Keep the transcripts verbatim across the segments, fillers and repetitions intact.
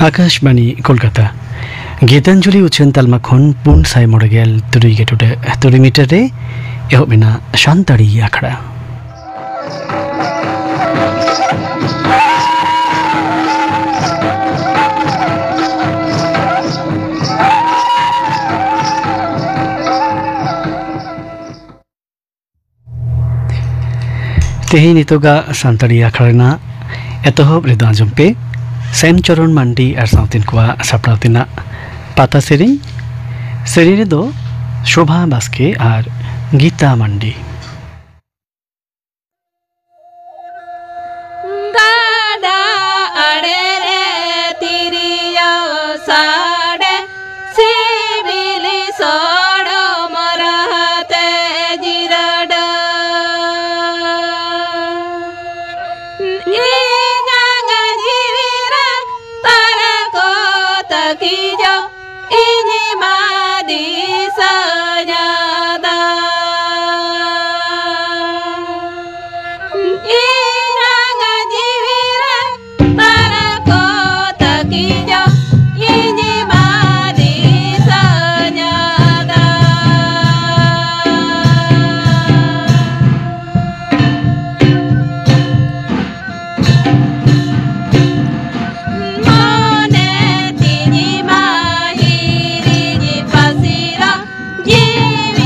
ᱟᱠᱟᱥᱵᱟᱬᱤ ᱠᱳᱞᱠᱟᱛᱟ᱾ ᱜᱤᱛᱟᱧᱡᱚᱞᱤ ᱩᱪᱷᱟᱹᱱ ᱛᱟᱞᱢᱟ ᱠᱷᱚᱱ ᱯᱩᱱ ᱥᱟᱭ ᱢᱚᱬᱮ ᱜᱮᱞ ᱛᱩᱨᱩᱭ ᱜᱮ ᱴᱩᱰᱟᱹᱜ ᱛᱩᱨᱩᱭ ᱢᱤᱴᱟᱨ ᱨᱮ ᱮᱦᱚᱵ ᱮᱱᱟ ᱥᱟᱱᱛᱟᱲᱤ ᱟᱠᱷᱲᱟ᱾ ᱛᱮᱦᱮᱧ ᱱᱤᱛᱚᱜᱟᱜ ᱥᱟᱱᱛᱟᱲᱤ ᱟᱠᱷᱲᱟ ᱨᱮᱱᱟᱜ ᱮᱛᱚᱦᱚᱵ ᱨᱮᱫᱚ ᱟᱸᱡᱚᱢ ᱯᱮ ᱥᱮᱢ ᱪᱚᱨᱚᱱ ᱢᱟᱱᱰᱤ ᱟᱨ ᱥᱟᱶᱛᱮᱱ ᱠᱚᱣᱟᱜ ᱥᱟᱯᱲᱟᱣ ᱛᱮᱱᱟᱜ ᱯᱟᱛᱟ ᱥᱮᱨᱮᱧ᱾ ᱥᱮᱨᱮᱧ ᱨᱮᱫᱚ ᱥᱳᱵᱷᱟ ᱵᱟᱥᱠᱮ ᱟᱨ ᱜᱤᱛᱟ ᱢᱟᱱᱰᱤ᱾ ᱜᱟᱰᱟ ᱟᱲᱮ ᱨᱮ ᱛᱤᱨᱭᱳ ᱥᱟᱰᱮ, ᱥᱤᱵᱤᱞ ᱥᱚᱲᱚᱢ ᱨᱟᱦᱟᱛᱮ ᱡᱤᱨᱟᱹᱰᱟᱹ᱾ ᱤᱧᱟᱹᱜ ᱡᱤᱣᱤ ᱨᱮ ᱛᱟᱨᱟ ᱠᱚ ᱛᱟᱹᱠᱤᱡᱚᱜ, ᱤᱧ ᱢᱟ ᱫᱤᱥᱟᱹᱧ ᱟᱫᱟ᱾ ᱤᱧᱟᱜ ᱡᱤᱣᱤ ᱨᱮ ᱛᱟᱨᱟ ᱠᱚ ᱛᱟᱹᱠᱤᱡᱚᱜ, ᱤᱧ ᱢᱟ ᱫᱤᱥᱟᱹᱧ ᱟᱫᱟ᱾ ᱢᱚᱱᱮ ᱛᱤᱧ ᱢᱟ ᱦᱤᱨᱤᱧ ᱯᱟᱹᱥᱤᱨᱟ, ᱡᱤᱣᱤ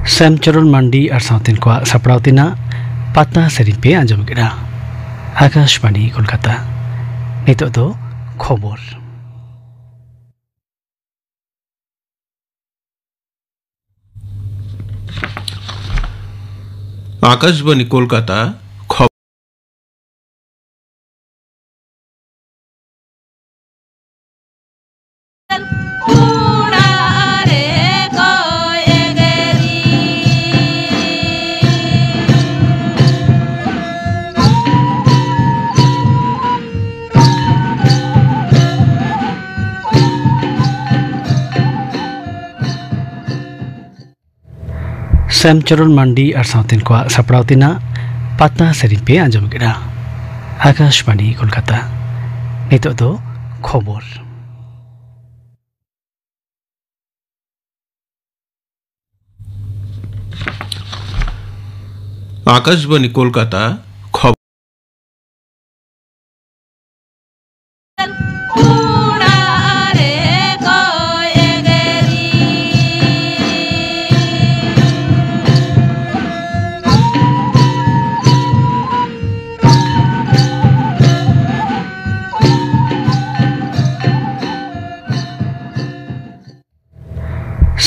ᱥᱮᱢᱪᱚᱨᱚᱱ ᱢᱟᱱᱰᱤ ᱟᱨ ᱥᱟᱶᱛᱮᱱ ᱠᱚᱣᱟᱜ ᱥᱟᱯᱲᱟᱣ ᱛᱮᱱᱟᱜ ᱯᱟᱛᱟ ᱥᱮᱨᱮᱧ ᱯᱮ ᱟᱸᱡᱚᱢ ᱠᱮᱫᱟ᱾ ᱟᱠᱟᱥᱵᱟᱬᱤ ᱠᱳᱞᱠᱟᱛᱟ᱾ ᱱᱤᱛᱚᱜ ᱫᱚ ᱠᱷᱚᱵᱚᱨ᱾ ᱟᱠᱟᱥᱵᱟᱬᱤ ᱠᱳᱞᱠᱟᱛᱟ᱾ ᱠᱷᱚᱵᱚᱨ᱾ ᱥᱮᱢᱪᱚᱨᱚᱱ ᱢᱟᱱᱰᱤ ᱟᱨ ᱥᱟᱶᱛᱮᱱ ᱠᱚᱣᱟᱜ ᱥᱟᱯᱲᱟᱣ ᱛᱮᱱᱟᱜ ᱯᱟᱛᱟ ᱥᱮᱨᱮᱧ ᱯᱮ ᱟᱸᱡᱚᱢ ᱠᱮᱫᱟ᱾ ᱟᱠᱟᱥᱵᱟᱬᱤ ᱠᱳᱞᱠᱟᱛᱟ᱾ ᱱᱤᱛᱚᱜ ᱫᱚ ᱠᱷᱚᱵᱚᱨ᱾ ᱟᱠᱟᱥᱵᱟᱬᱤ ᱠᱳᱞᱠᱟᱛᱟ᱾ ᱠᱷᱚᱵᱚᱨ᱾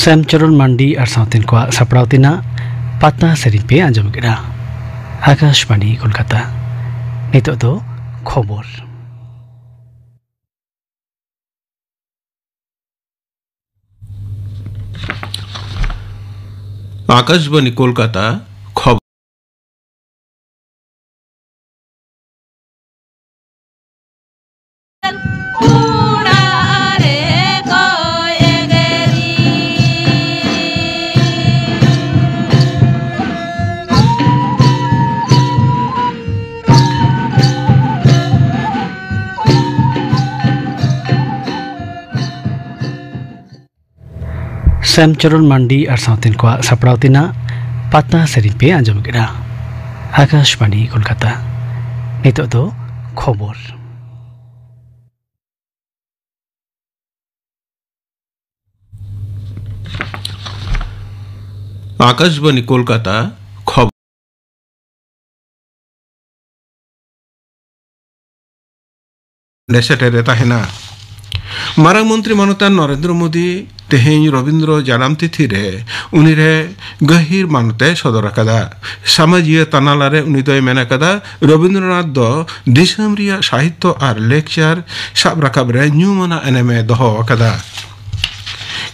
ᱥᱮᱢᱪᱚᱨᱚᱱ ᱢᱟᱱᱰᱤ ᱟᱨ ᱥᱟᱶᱛᱮᱱ ᱠᱚᱣᱟᱜ ᱥᱟᱯᱲᱟᱣ ᱛᱮᱱᱟᱜ ᱯᱟᱛᱟ ᱥᱮᱨᱮᱧ ᱯᱮ ᱟᱸᱡᱚᱢ ᱠᱮᱫᱟ᱾ ᱟᱠᱟᱥᱵᱟᱬᱤ ᱠᱳᱞᱠᱟᱛᱟ᱾ ᱱᱤᱛᱚᱜ ᱫᱚ ᱠᱷᱚᱵᱚᱨ᱾ ᱟᱠᱟᱥᱵᱟᱬᱤ ᱠᱳᱞᱠᱟᱛᱟ᱾ ᱠᱷᱚᱵᱚᱨ᱾ ᱥᱮᱢᱪᱚᱨᱚᱱ ᱢᱟᱱᱰᱤ ᱟᱨ ᱥᱟᱶᱛᱮᱱ ᱠᱚᱣᱟᱜ ᱥᱟᱯᱲᱟᱣ ᱛᱮᱱᱟᱜ ᱯᱟᱛᱟ ᱥᱮᱨᱮᱧ ᱯᱮ ᱟᱸᱡᱚᱢ ᱠᱮᱫᱟ᱾ ᱟᱠᱟᱥᱵᱟᱬᱤ ᱠᱳᱞᱠᱟᱛᱟ᱾ ᱱᱤᱛᱚᱜ ᱫᱚ ᱠᱷᱚᱵᱚᱨ᱾ ᱟᱠᱟᱥᱵᱟᱱᱤ ᱠᱳᱞᱠᱟᱛᱟ, ᱠᱷᱚᱵᱚᱨ᱾ ᱚᱸᱰᱮ ᱥᱮᱴᱮᱨᱮ ᱛᱟᱦᱮᱱᱟ᱾ ᱢᱟᱨᱟᱝ ᱢᱚᱱᱛᱨᱤ ᱢᱟᱱᱚᱛᱟᱱ ᱱᱚᱨᱮᱱᱫᱨᱚ ᱢᱳᱫᱤ ᱛᱮᱦᱮᱧ ᱨᱚᱵᱤᱱᱫᱨᱚ ᱡᱟᱱᱟᱢ ᱛᱤᱛᱷᱤ ᱨᱮ ᱩᱱᱤ ᱨᱮ ᱜᱟᱹᱦᱤᱨ ᱢᱟᱱᱚᱛ ᱮ ᱥᱚᱫᱚᱨ ᱟᱠᱟᱫᱟ᱾ ᱥᱟᱢᱟᱡᱤᱭᱟᱹ ᱛᱟᱱᱟᱞᱟ ᱨᱮ ᱩᱱᱤ ᱫᱚᱭ ᱢᱮᱱ ᱟᱠᱟᱫᱟ, ᱨᱚᱵᱤᱱᱫᱨᱚᱱᱟᱛᱷ ᱫᱚ ᱫᱤᱥᱚᱢ ᱨᱮᱭᱟᱜ ᱥᱟᱦᱤᱛᱛᱚ ᱟᱨ ᱞᱮᱠᱪᱟᱨ ᱥᱟᱵ ᱨᱟᱠᱟᱵ ᱨᱮ ᱧᱩᱢᱟᱱᱟᱜ ᱮᱱᱮᱢ ᱮ ᱫᱚᱦᱚ ᱟᱠᱟᱫᱟ᱾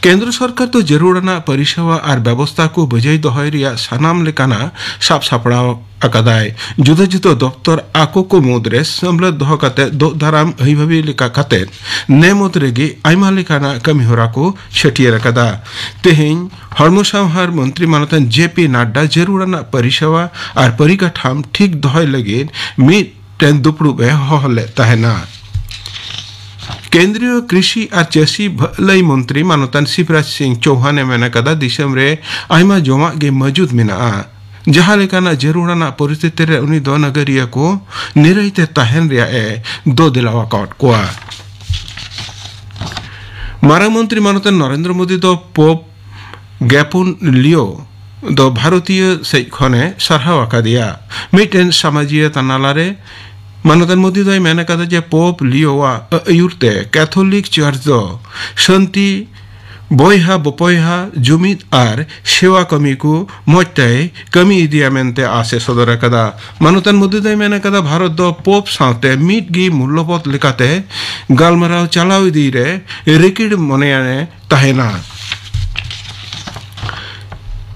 ᱠᱮᱱᱫᱨᱚ ᱥᱚᱨᱠᱟᱨ ᱫᱚ ᱡᱟᱹᱨᱩᱲ ᱟᱱᱟᱜ ᱯᱚᱨᱤᱥᱮᱵᱟ ᱟᱨ ᱵᱮᱵᱚᱥᱛᱟ ᱠᱚ ᱵᱟᱹᱡᱟᱹᱭ ᱫᱚᱦᱚᱭ ᱨᱮᱭᱟᱜ ᱥᱟᱱᱟᱢ ᱞᱮᱠᱟᱱᱟᱜ ᱥᱟᱵ ᱥᱟᱯᱲᱟᱣ ᱟᱠᱟᱫᱟᱭ᱾ ᱡᱩᱫᱟᱹ ᱡᱩᱫᱟᱹ ᱫᱚᱯᱛᱚᱨ ᱟᱠᱚ ᱠᱚ ᱢᱩᱫᱽᱨᱮ ᱥᱟᱹᱢᱵᱽᱞᱟᱹᱫ ᱫᱚᱦᱚ ᱠᱟᱛᱮ ᱫᱳᱜ ᱫᱟᱨᱟᱢ ᱟᱹᱭᱵᱷᱟᱹᱵᱤ ᱞᱮᱠᱟ ᱠᱟᱛᱮ ᱱᱮ ᱢᱩᱫᱽ ᱨᱮᱜᱮ ᱟᱭᱢᱟ ᱞᱮᱠᱟᱱᱟᱜ ᱠᱟᱹᱢᱤ ᱦᱚᱨᱟ ᱠᱚ ᱪᱷᱟᱹᱴᱭᱟᱹᱨ ᱟᱠᱟᱫᱟ᱾ ᱛᱮᱦᱮᱧ ᱦᱚᱲᱢᱚ ᱥᱟᱶᱦᱟᱨ ᱢᱚᱱᱛᱨᱤ ᱢᱟᱱᱚᱛᱟᱱ ᱡᱮ ᱯᱤ ᱱᱟᱰᱰᱟ ᱡᱟᱹᱨᱩᱲ ᱟᱱᱟᱜ ᱯᱚᱨᱤᱥᱮᱵᱟ ᱟᱨ ᱯᱚᱨᱤᱠᱟᱴᱷᱟᱢ ᱴᱷᱤᱠ ᱫᱚᱦᱚᱭ ᱞᱟᱹᱜᱤᱫ ᱢᱤᱫ ᱴᱷᱮᱱ ᱫᱩᱯᱲᱩᱵ ᱮ ᱦᱚᱦᱚ ᱞᱮᱫ ᱛᱟᱦᱮᱱᱟ᱾ ᱠᱮᱱᱫᱨᱤᱭᱚ ᱠᱨᱤᱥᱤ ᱟᱨ ᱪᱟᱹᱥᱤ ᱵᱷᱟᱹᱞᱟᱹᱭ ᱢᱚᱱᱛᱨᱤ ᱢᱟᱱᱚᱛᱟᱱ ᱥᱤᱵᱨᱟᱡᱽ ᱥᱤᱝ ᱪᱳᱣᱦᱟᱱ ᱮ ᱢᱮᱱ ᱟᱠᱟᱫᱟ, ᱫᱤᱥᱚᱢ ᱨᱮ ᱟᱭᱢᱟ ᱡᱚᱢᱟᱜ ᱜᱮ ᱢᱚᱡᱩᱫ ᱢᱮᱱᱟᱜᱼᱟ᱾ ᱡᱟᱦᱟᱸ ᱞᱮᱠᱟᱱᱟᱜ ᱡᱟᱹᱨᱩᱲᱟᱱᱟᱜ ᱯᱚᱨᱤᱥᱛᱷᱤᱛᱤ ᱨᱮ ᱩᱱᱤ ᱫᱚ ᱱᱟᱜᱟᱨᱤᱭᱟᱹ ᱠᱚ ᱱᱤᱨᱟᱹᱭ ᱛᱮ ᱛᱟᱦᱮᱱ ᱨᱮᱭᱟᱜ ᱮ ᱫᱚ ᱫᱮᱞᱟ ᱟᱠᱟᱫ ᱠᱚᱣᱟ᱾ ᱢᱟᱨᱟᱝ ᱢᱚᱱᱛᱨᱤ ᱢᱟᱱᱚᱛᱟᱱ ᱱᱚᱨᱮᱱᱫᱨᱚ ᱢᱳᱫᱤ ᱫᱚ ᱯᱳᱯ ᱜᱮᱯᱩᱱ ᱞᱤᱭᱳ ᱫᱚ ᱵᱷᱟᱨᱚᱛᱤᱭᱚ ᱥᱮᱡ ᱠᱷᱚᱱᱮ ᱥᱟᱨᱦᱟᱣ ᱟᱠᱟᱫᱮᱭᱟ᱾ ᱢᱤᱫᱴᱮᱱ ᱥᱟᱢᱟᱡᱤᱭᱟᱹ ᱛᱟᱱᱟᱞᱟ ᱨᱮ ᱢᱟᱱᱚᱛᱟᱱ ᱢᱳᱫᱤ ᱫᱚᱭ ᱢᱮᱱ ᱟᱠᱟᱫᱟ ᱡᱮ ᱯᱳᱯ ᱞᱤᱭᱳᱣᱟᱜ ᱟᱹᱭᱩᱨ ᱛᱮ ᱠᱮᱛᱷᱚᱞᱤᱠ ᱪᱟᱨᱪ ᱫᱚ ᱥᱟᱱᱛᱤ, ᱵᱚᱭᱦᱟ ᱵᱚᱯᱚᱭᱦᱟ, ᱡᱩᱢᱤᱫ ᱟᱨ ᱥᱮᱣᱟ ᱠᱟᱹᱢᱤ ᱠᱚ ᱢᱚᱡᱽ ᱛᱮᱭ ᱠᱟᱹᱢᱤ ᱤᱫᱤᱭᱟ ᱢᱮᱱᱛᱮ ᱟᱥ ᱮ ᱥᱚᱫᱚᱨ ᱟᱠᱟᱫᱟ᱾ ᱢᱟᱱᱚᱛᱟᱱ ᱢᱳᱫᱤ ᱫᱚᱭ ᱢᱮᱱ ᱟᱠᱟᱫᱟ, ᱵᱷᱟᱨᱚᱛ ᱫᱚ ᱯᱳᱯ ᱥᱟᱶᱛᱮ ᱢᱤᱫ ᱜᱮ ᱢᱩᱞᱞᱚᱵᱳᱫᱷ ᱞᱮᱠᱟᱛᱮ ᱜᱟᱞᱢᱟᱨᱟᱣ ᱪᱟᱞᱟᱣ ᱤᱫᱤ ᱨᱮ ᱨᱤᱠᱤᱲ ᱢᱚᱱᱮᱭᱟᱱᱮ ᱛᱟᱦᱮᱱᱟ᱾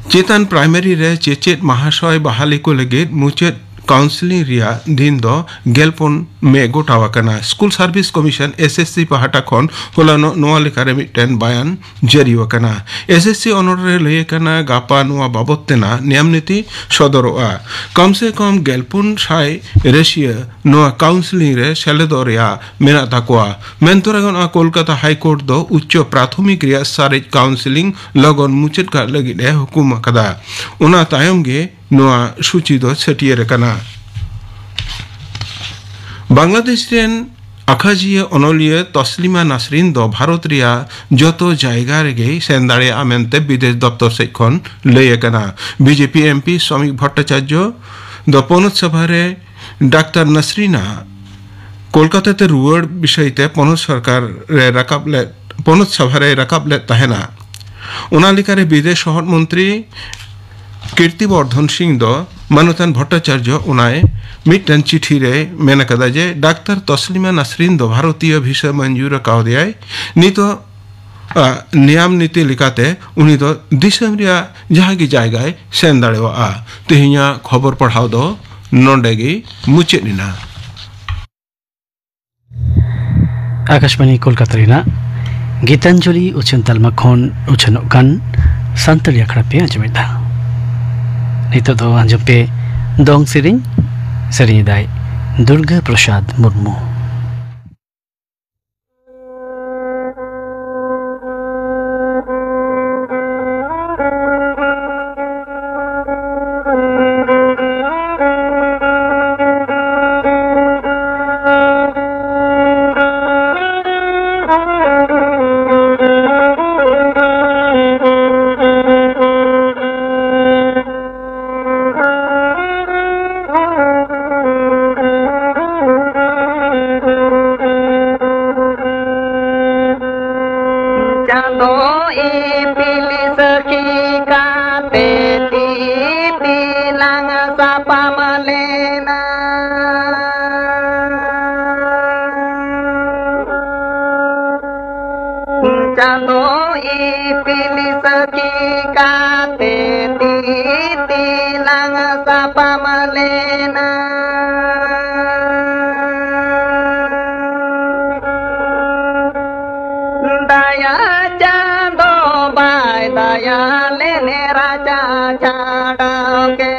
ᱪᱮᱛᱟᱱ ᱯᱨᱟᱭᱢᱟᱨᱤ ᱨᱮ ᱪᱮᱪᱮᱫ ᱢᱟᱦᱟᱥᱚᱭ ᱵᱟᱦᱟᱞᱤ ᱠᱚ ᱞᱟᱹᱜᱤᱫ ᱢᱩᱪᱟᱹᱫ ᱠᱟᱣᱩᱱᱥᱮᱞᱤᱝ ᱨᱮᱭᱟᱜ ᱫᱤᱱ ᱫᱚ ᱜᱮᱞᱯᱩᱱ ᱢᱮ ᱜᱚᱴᱟᱣ ᱟᱠᱟᱱᱟ᱾ School service commission, S S C, ᱯᱟᱦᱴᱟ ᱠᱷᱚᱱ ᱦᱚᱞᱟᱱᱚᱜ ᱱᱚᱣᱟ ᱞᱮᱠᱟᱨᱮ ᱢᱤᱫᱴᱮᱱ ᱵᱟᱭᱟᱱ ᱡᱟᱹᱨᱤ ᱟᱠᱟᱱᱟ᱾ ᱮᱥ ᱮᱥ ᱥᱤ ᱚᱱᱚᱬᱦᱮ ᱨᱮ ᱞᱟᱹᱭ ᱟᱠᱟᱱᱟ, ᱜᱟᱯᱟ ᱱᱚᱣᱟ ᱵᱟᱵᱚᱛ ᱛᱮᱱᱟᱜ ᱱᱤᱭᱟᱢ ᱱᱤᱛᱤ ᱥᱚᱫᱚᱨᱚᱜᱼᱟ᱾ ᱠᱚᱢ ᱥᱮ ᱠᱚᱢ ᱜᱮᱞᱯᱩᱱ ᱥᱟᱭ ᱨᱟᱹᱥᱤᱭᱟᱹ ᱱᱚᱣᱟ ᱠᱟᱣᱩᱱᱥᱮᱞᱤᱝ ᱨᱮ ᱥᱮᱞᱮᱫᱚᱜ ᱨᱮᱭᱟᱜ ᱢᱮᱱᱟᱜ ᱛᱟᱠᱚᱣᱟ᱾ ᱢᱮᱱ ᱛᱚᱨᱟ ᱜᱟᱱᱚᱜᱼᱟ, ᱠᱳᱞᱠᱟᱛᱟ ᱦᱟᱭ ᱠᱳᱨᱴ ᱫᱚ ᱩᱪᱪᱚ ᱯᱨᱟᱛᱷᱚᱢᱤᱠ ᱨᱮᱭᱟᱜ ᱥᱟᱨᱮᱡ ᱠᱟᱣᱩᱱᱥᱮᱞᱤᱝ ᱞᱚᱜᱚᱱ ᱢᱩᱪᱟᱹᱫ ᱠᱟᱜ ᱞᱟᱹᱜᱤᱫ ᱮ ᱦᱩᱠᱩᱢ ᱟᱠᱟᱫᱟ᱾ ᱚᱱᱟ ᱛᱟᱭᱚᱢ ᱜᱮ ᱱᱚᱣᱟ ᱥᱩᱪᱤ ᱫᱚ ᱪᱷᱟᱹᱴᱭᱟᱹᱨ ᱟᱠᱟᱱᱟ᱾ ᱵᱟᱝᱞᱟᱫᱮᱥ ᱨᱮᱱ ᱟᱠᱷᱟᱡᱤᱭᱟᱹ ᱚᱱᱚᱞᱤᱭᱟᱹ ᱛᱚᱥᱞᱤᱢᱟ ᱱᱟᱥᱨᱤᱱ ᱫᱚ ᱵᱷᱟᱨᱚᱛ ᱨᱮᱭᱟᱜ ᱡᱚᱛᱚ ᱡᱟᱭᱜᱟ ᱨᱮᱜᱮᱭ ᱥᱮᱱ ᱫᱟᱲᱮᱭᱟᱜᱼᱟ ᱢᱮᱱᱛᱮ ᱵᱤᱫᱮᱥ ᱫᱚᱯᱛᱚᱨ ᱥᱮᱫ ᱠᱷᱚᱱ ᱞᱟᱹᱭ ᱟᱠᱟᱱᱟ᱾ ᱵᱤᱡᱮᱯᱤ ᱮᱢᱯᱤ ᱥᱚᱢᱤᱠ ᱵᱷᱚᱴᱴᱟᱪᱟᱨᱡᱚ ᱫᱚ ᱯᱚᱱᱚᱛ ᱥᱚᱵᱷᱟ ᱨᱮ ᱰᱟᱠᱛᱟᱨ ᱱᱟᱥᱨᱤᱱᱟᱜ ᱠᱳᱞᱠᱟᱛᱟ ᱛᱮ ᱨᱩᱣᱟᱹᱲ ᱵᱤᱥᱚᱭ ᱛᱮ ᱯᱚᱱᱚᱛ ᱥᱚᱨᱠᱟᱨ ᱨᱮ ᱨᱟᱠᱟᱵ ᱞᱮᱫ, ᱯᱚᱱᱚᱛ ᱥᱚᱵᱷᱟ ᱨᱮᱭ ᱨᱟᱠᱟᱵ ᱞᱮᱫ ᱛᱟᱦᱮᱱᱟ᱾ ᱚᱱᱟ ᱞᱮᱠᱟᱨᱮ ᱵᱤᱫᱮᱥ ᱥᱚᱦᱚᱫ ᱢᱚᱱᱛᱨᱤ ᱠᱤᱨᱛᱤ ᱵᱚᱨᱫᱷᱚᱱ ᱥᱤᱝ ᱫᱚ ᱢᱟᱱᱚᱛᱟᱱ ᱵᱷᱚᱴᱴᱟᱪᱟᱨᱡᱚ ᱚᱱᱟᱭ ᱢᱤᱫᱴᱟᱝ ᱪᱤᱴᱷᱤ ᱨᱮ ᱢᱮᱱ ᱟᱠᱟᱫᱟ ᱡᱮ ᱰᱟᱠᱛᱟᱨ ᱛᱚᱥᱞᱤᱢᱟ ᱱᱟᱥᱨᱤᱱ ᱫᱚ ᱵᱷᱟᱨᱚᱛᱤᱭᱚ ᱵᱷᱤᱥᱟ ᱢᱚᱧᱡᱩᱨ ᱠᱟᱣᱫᱮᱭᱟᱭ᱾ ᱱᱤᱛᱚᱜ ᱟᱜ ᱱᱤᱭᱟᱢ ᱱᱤᱛᱤ ᱞᱮᱠᱟᱛᱮ ᱩᱱᱤ ᱫᱚ ᱫᱤᱥᱚᱢ ᱨᱮᱭᱟᱜ ᱡᱟᱦᱟᱸ ᱜᱮ ᱡᱟᱭᱜᱟᱭ ᱥᱮᱱ ᱫᱟᱲᱮᱭᱟᱜᱼᱟ᱾ ᱛᱮᱦᱮᱧᱟᱜ ᱠᱷᱚᱵᱚᱨ ᱯᱟᱲᱦᱟᱣ ᱫᱚ ᱱᱚᱰᱮ ᱜᱮ ᱢᱩᱪᱟᱹᱫ ᱮᱱᱟ᱾ ᱟᱠᱟᱥᱵᱟᱬᱤ ᱠᱳᱞᱠᱟᱛᱟ ᱨᱮᱱᱟᱜ ᱜᱤᱛᱟᱧᱡᱚᱞᱤ ᱩᱪᱷᱟᱹᱱ ᱛᱟᱞᱢᱟ ᱠᱷᱚᱱ ᱩᱪᱷᱟᱹᱱᱚᱜ ᱠᱟᱱ ᱥᱟᱱᱛᱟᱲᱤ ᱟᱠᱷᱲᱟ ᱯᱮ ᱟᱸᱡᱚᱢᱮᱫᱟ᱾ ᱱᱤᱛᱚᱜ ᱫᱚ ᱟᱸᱡᱚᱢ ᱯᱮ ᱫᱚᱝ ᱥᱮᱨᱮᱧ᱾ ᱥᱮᱨᱮᱧ ᱮᱫᱟᱭ ᱫᱩᱨᱜᱟᱹ ᱯᱨᱚᱥᱟᱫᱽ ᱢᱩᱨᱢᱩ᱾ ᱪᱟᱸᱫᱚ ᱤᱯᱤᱞ ᱥᱟᱹᱠᱷᱤ ᱠᱟᱛᱮ ᱛᱤ ᱛᱤᱞᱟᱝ ᱥᱟᱯᱟᱢ ᱞᱮᱱᱟ᱾ ᱪᱟᱸᱫᱚ ᱤᱯᱤᱞ ᱥᱟᱹᱠᱷᱤ ᱠᱟᱛᱮ ᱛᱤ ᱛᱤᱞᱟᱝ ᱥᱟᱯᱟᱢ ᱞᱮᱱᱟ᱾ ᱫᱟᱭᱟ ᱪᱟᱸᱫᱚ ᱵᱟᱭ ᱫᱟᱭᱟ ᱞᱮᱱᱮ ᱨᱟᱪᱟ ᱪᱷᱟᱲᱟᱣ ᱜᱮ᱾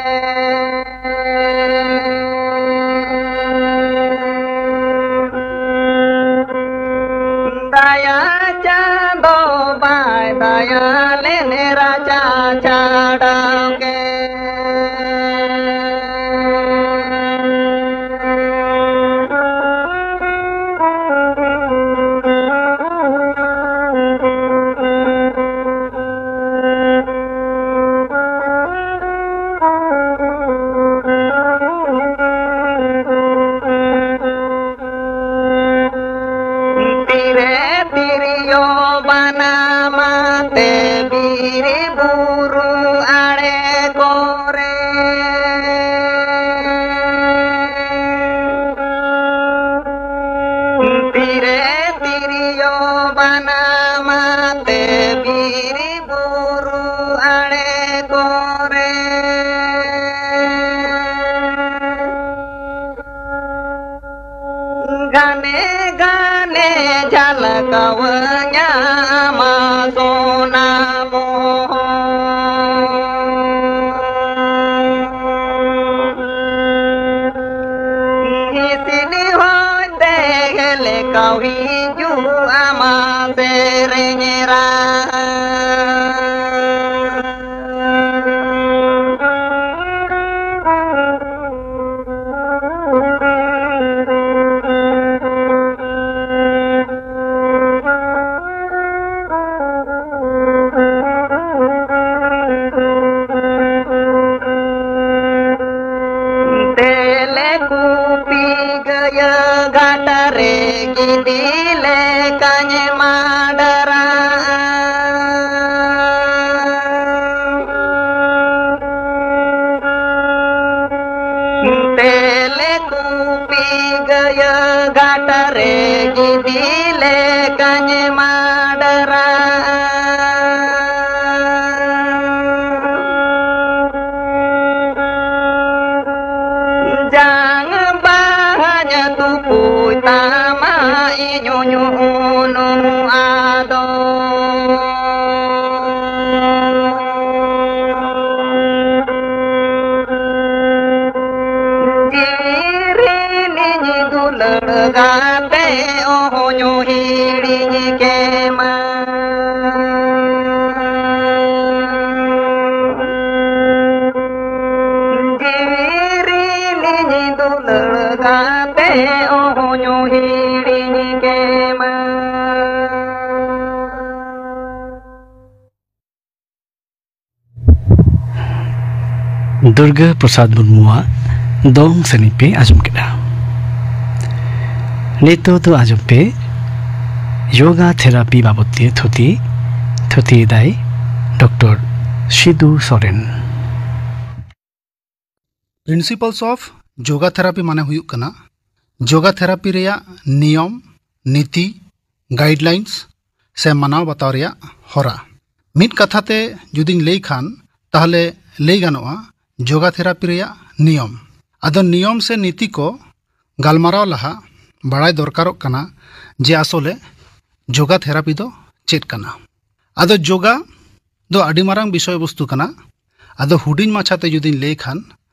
ᱫᱟᱭᱟ ᱪᱟᱸᱫᱚ ᱵᱟᱭ ᱫᱟᱭᱟ ᱞᱮᱱᱮ ᱨᱟᱪᱟ ᱪᱷᱟᱲᱟᱣ ᱜᱮ᱾ ᱵᱤᱨ ᱵᱩᱨᱩ ᱟᱲᱮ ᱠᱚᱨᱮ ᱛᱤᱨᱮ ᱛᱤᱨᱭᱳ ᱵᱟᱱᱟᱢ ᱟᱛᱮ ᱵᱤᱨ ᱵᱩᱨᱩ ᱟᱲᱮ ᱠᱚᱨᱮ ᱜᱟᱱᱮ ᱜᱟᱱᱮ ᱡᱷᱟᱞᱠᱟᱣᱟᱹᱧᱟᱢ ᱥᱚᱱᱟ ᱢᱚᱦᱚᱨ᱾ ᱦᱤᱥᱤᱱ ᱦᱚᱭ ᱛᱮ ᱞᱮᱠᱟᱣ ᱦᱤᱡᱩᱜ ᱟᱢᱟ ᱥᱮᱨᱮᱧ ᱨᱟᱦᱟ᱾ ᱛᱮᱞᱮ ᱠᱩᱯᱤ ᱜᱟᱹᱭᱟᱹ ᱜᱟᱰᱟ ᱨᱮ ᱜᱤᱫᱤ ᱞᱮᱠᱟᱧ ᱢᱟᱰᱨᱟᱜᱼᱟ᱾ ᱛᱮᱞᱮ ᱠᱩᱯᱤ ᱜᱟᱹᱭᱟᱹ ᱜᱟᱰᱟ ᱨᱮ ᱜᱤᱫᱤ ᱞᱮᱠᱟᱧ ᱢᱟᱰᱨᱟᱜᱼᱟ᱾ ᱡᱟᱝ ᱵᱟᱦᱟᱧ ᱛᱩᱯᱩᱭ ᱛᱟᱢᱟ ᱤᱧ ᱩᱧᱩ ᱩᱱᱩᱢ ᱟᱫᱚ᱾ ᱡᱤᱣᱤ ᱨᱤᱱᱤᱡ ᱫᱩᱞᱟᱹᱲ ᱜᱟᱛᱮ ᱚᱦᱚᱧ ᱦᱤᱲᱤᱧ ᱠᱮᱢᱟ᱾ ᱡᱤᱣᱤ ᱨᱤᱱᱤᱡ ᱫᱩᱞᱟᱹᱲ ᱜᱟᱛᱮ ᱚᱦᱚᱧ ᱦᱤᱲᱤᱧ ᱠᱮᱢᱟ᱾ ᱫᱩᱨᱜᱟᱹ ᱯᱨᱚᱥᱟᱫᱽ ᱢᱩᱨᱢᱩᱣᱟᱜ ᱫᱚᱝ ᱥᱮᱨᱮᱧ ᱯᱮ ᱟᱸᱡᱚᱢ ᱠᱮᱫᱟ᱾ ᱱᱤᱛᱚᱜ ᱫᱚ ᱟᱸᱡᱚᱢ ᱯᱮ ᱭᱳᱜᱟ ᱛᱷᱮᱨᱟᱯᱤ ᱵᱟᱵᱚᱫ ᱛᱮ ᱛᱷᱩᱛᱤ, ᱛᱷᱩᱛᱤᱭᱮᱫᱟᱭ doctor Sidu Soren. Principles of yoga therapy ᱢᱟᱱᱮ ᱦᱩᱭᱩᱜ ᱠᱟᱱᱟ ᱡᱳᱜᱟ ᱛᱷᱮᱨᱟᱯᱤ ᱨᱮᱭᱟᱜ ᱱᱤᱭᱚᱢ, ᱱᱤᱛᱤ, ᱜᱟᱭᱤᱰᱞᱟᱭᱤᱱᱥ ᱥᱮ ᱢᱟᱱᱟᱣ ᱵᱟᱛᱟᱣ ᱨᱮᱭᱟᱜ ᱦᱚᱨᱟ᱾ ᱢᱤᱫ ᱠᱟᱛᱷᱟ ᱛᱮ ᱡᱩᱫᱤᱧ ᱞᱟᱹᱭ ᱠᱷᱟᱱ, ᱛᱟᱦᱞᱮ ᱞᱟᱹᱭ ᱜᱟᱱᱚᱜᱼᱟ ᱡᱳᱜᱟ ᱛᱷᱮᱨᱟᱯᱤ ᱨᱮᱭᱟᱜ ᱱᱤᱭᱚᱢ᱾ ᱟᱫᱚ ᱱᱤᱭᱚᱢ ᱥᱮ ᱱᱤᱛᱤ ᱠᱚ ᱜᱟᱞᱢᱟᱨᱟᱣ ᱞᱟᱦᱟ ᱵᱟᱲᱟᱭ ᱫᱚᱨᱠᱟᱨᱚᱜ ᱠᱟᱱᱟ ᱡᱮ ᱟᱥᱚᱞᱮ ᱡᱳᱜᱟ ᱛᱷᱮᱨᱟᱯᱤ ᱫᱚ ᱪᱮᱫ ᱠᱟᱱᱟ᱾ ᱟᱫᱚ ᱡᱳᱜᱟ ᱫᱚ ᱟᱹᱰᱤ ᱢᱟᱨᱟᱝ ᱵᱤᱥᱚᱭ ᱵᱚᱥᱛᱩ ᱠᱟᱱᱟ᱾ ᱟᱫᱚ ᱦᱩᱰᱤᱧ ᱢᱟᱪᱷᱟᱛᱮ ᱡᱩᱫᱤᱧ ᱞᱟᱹᱭ ᱠᱷᱟᱱ,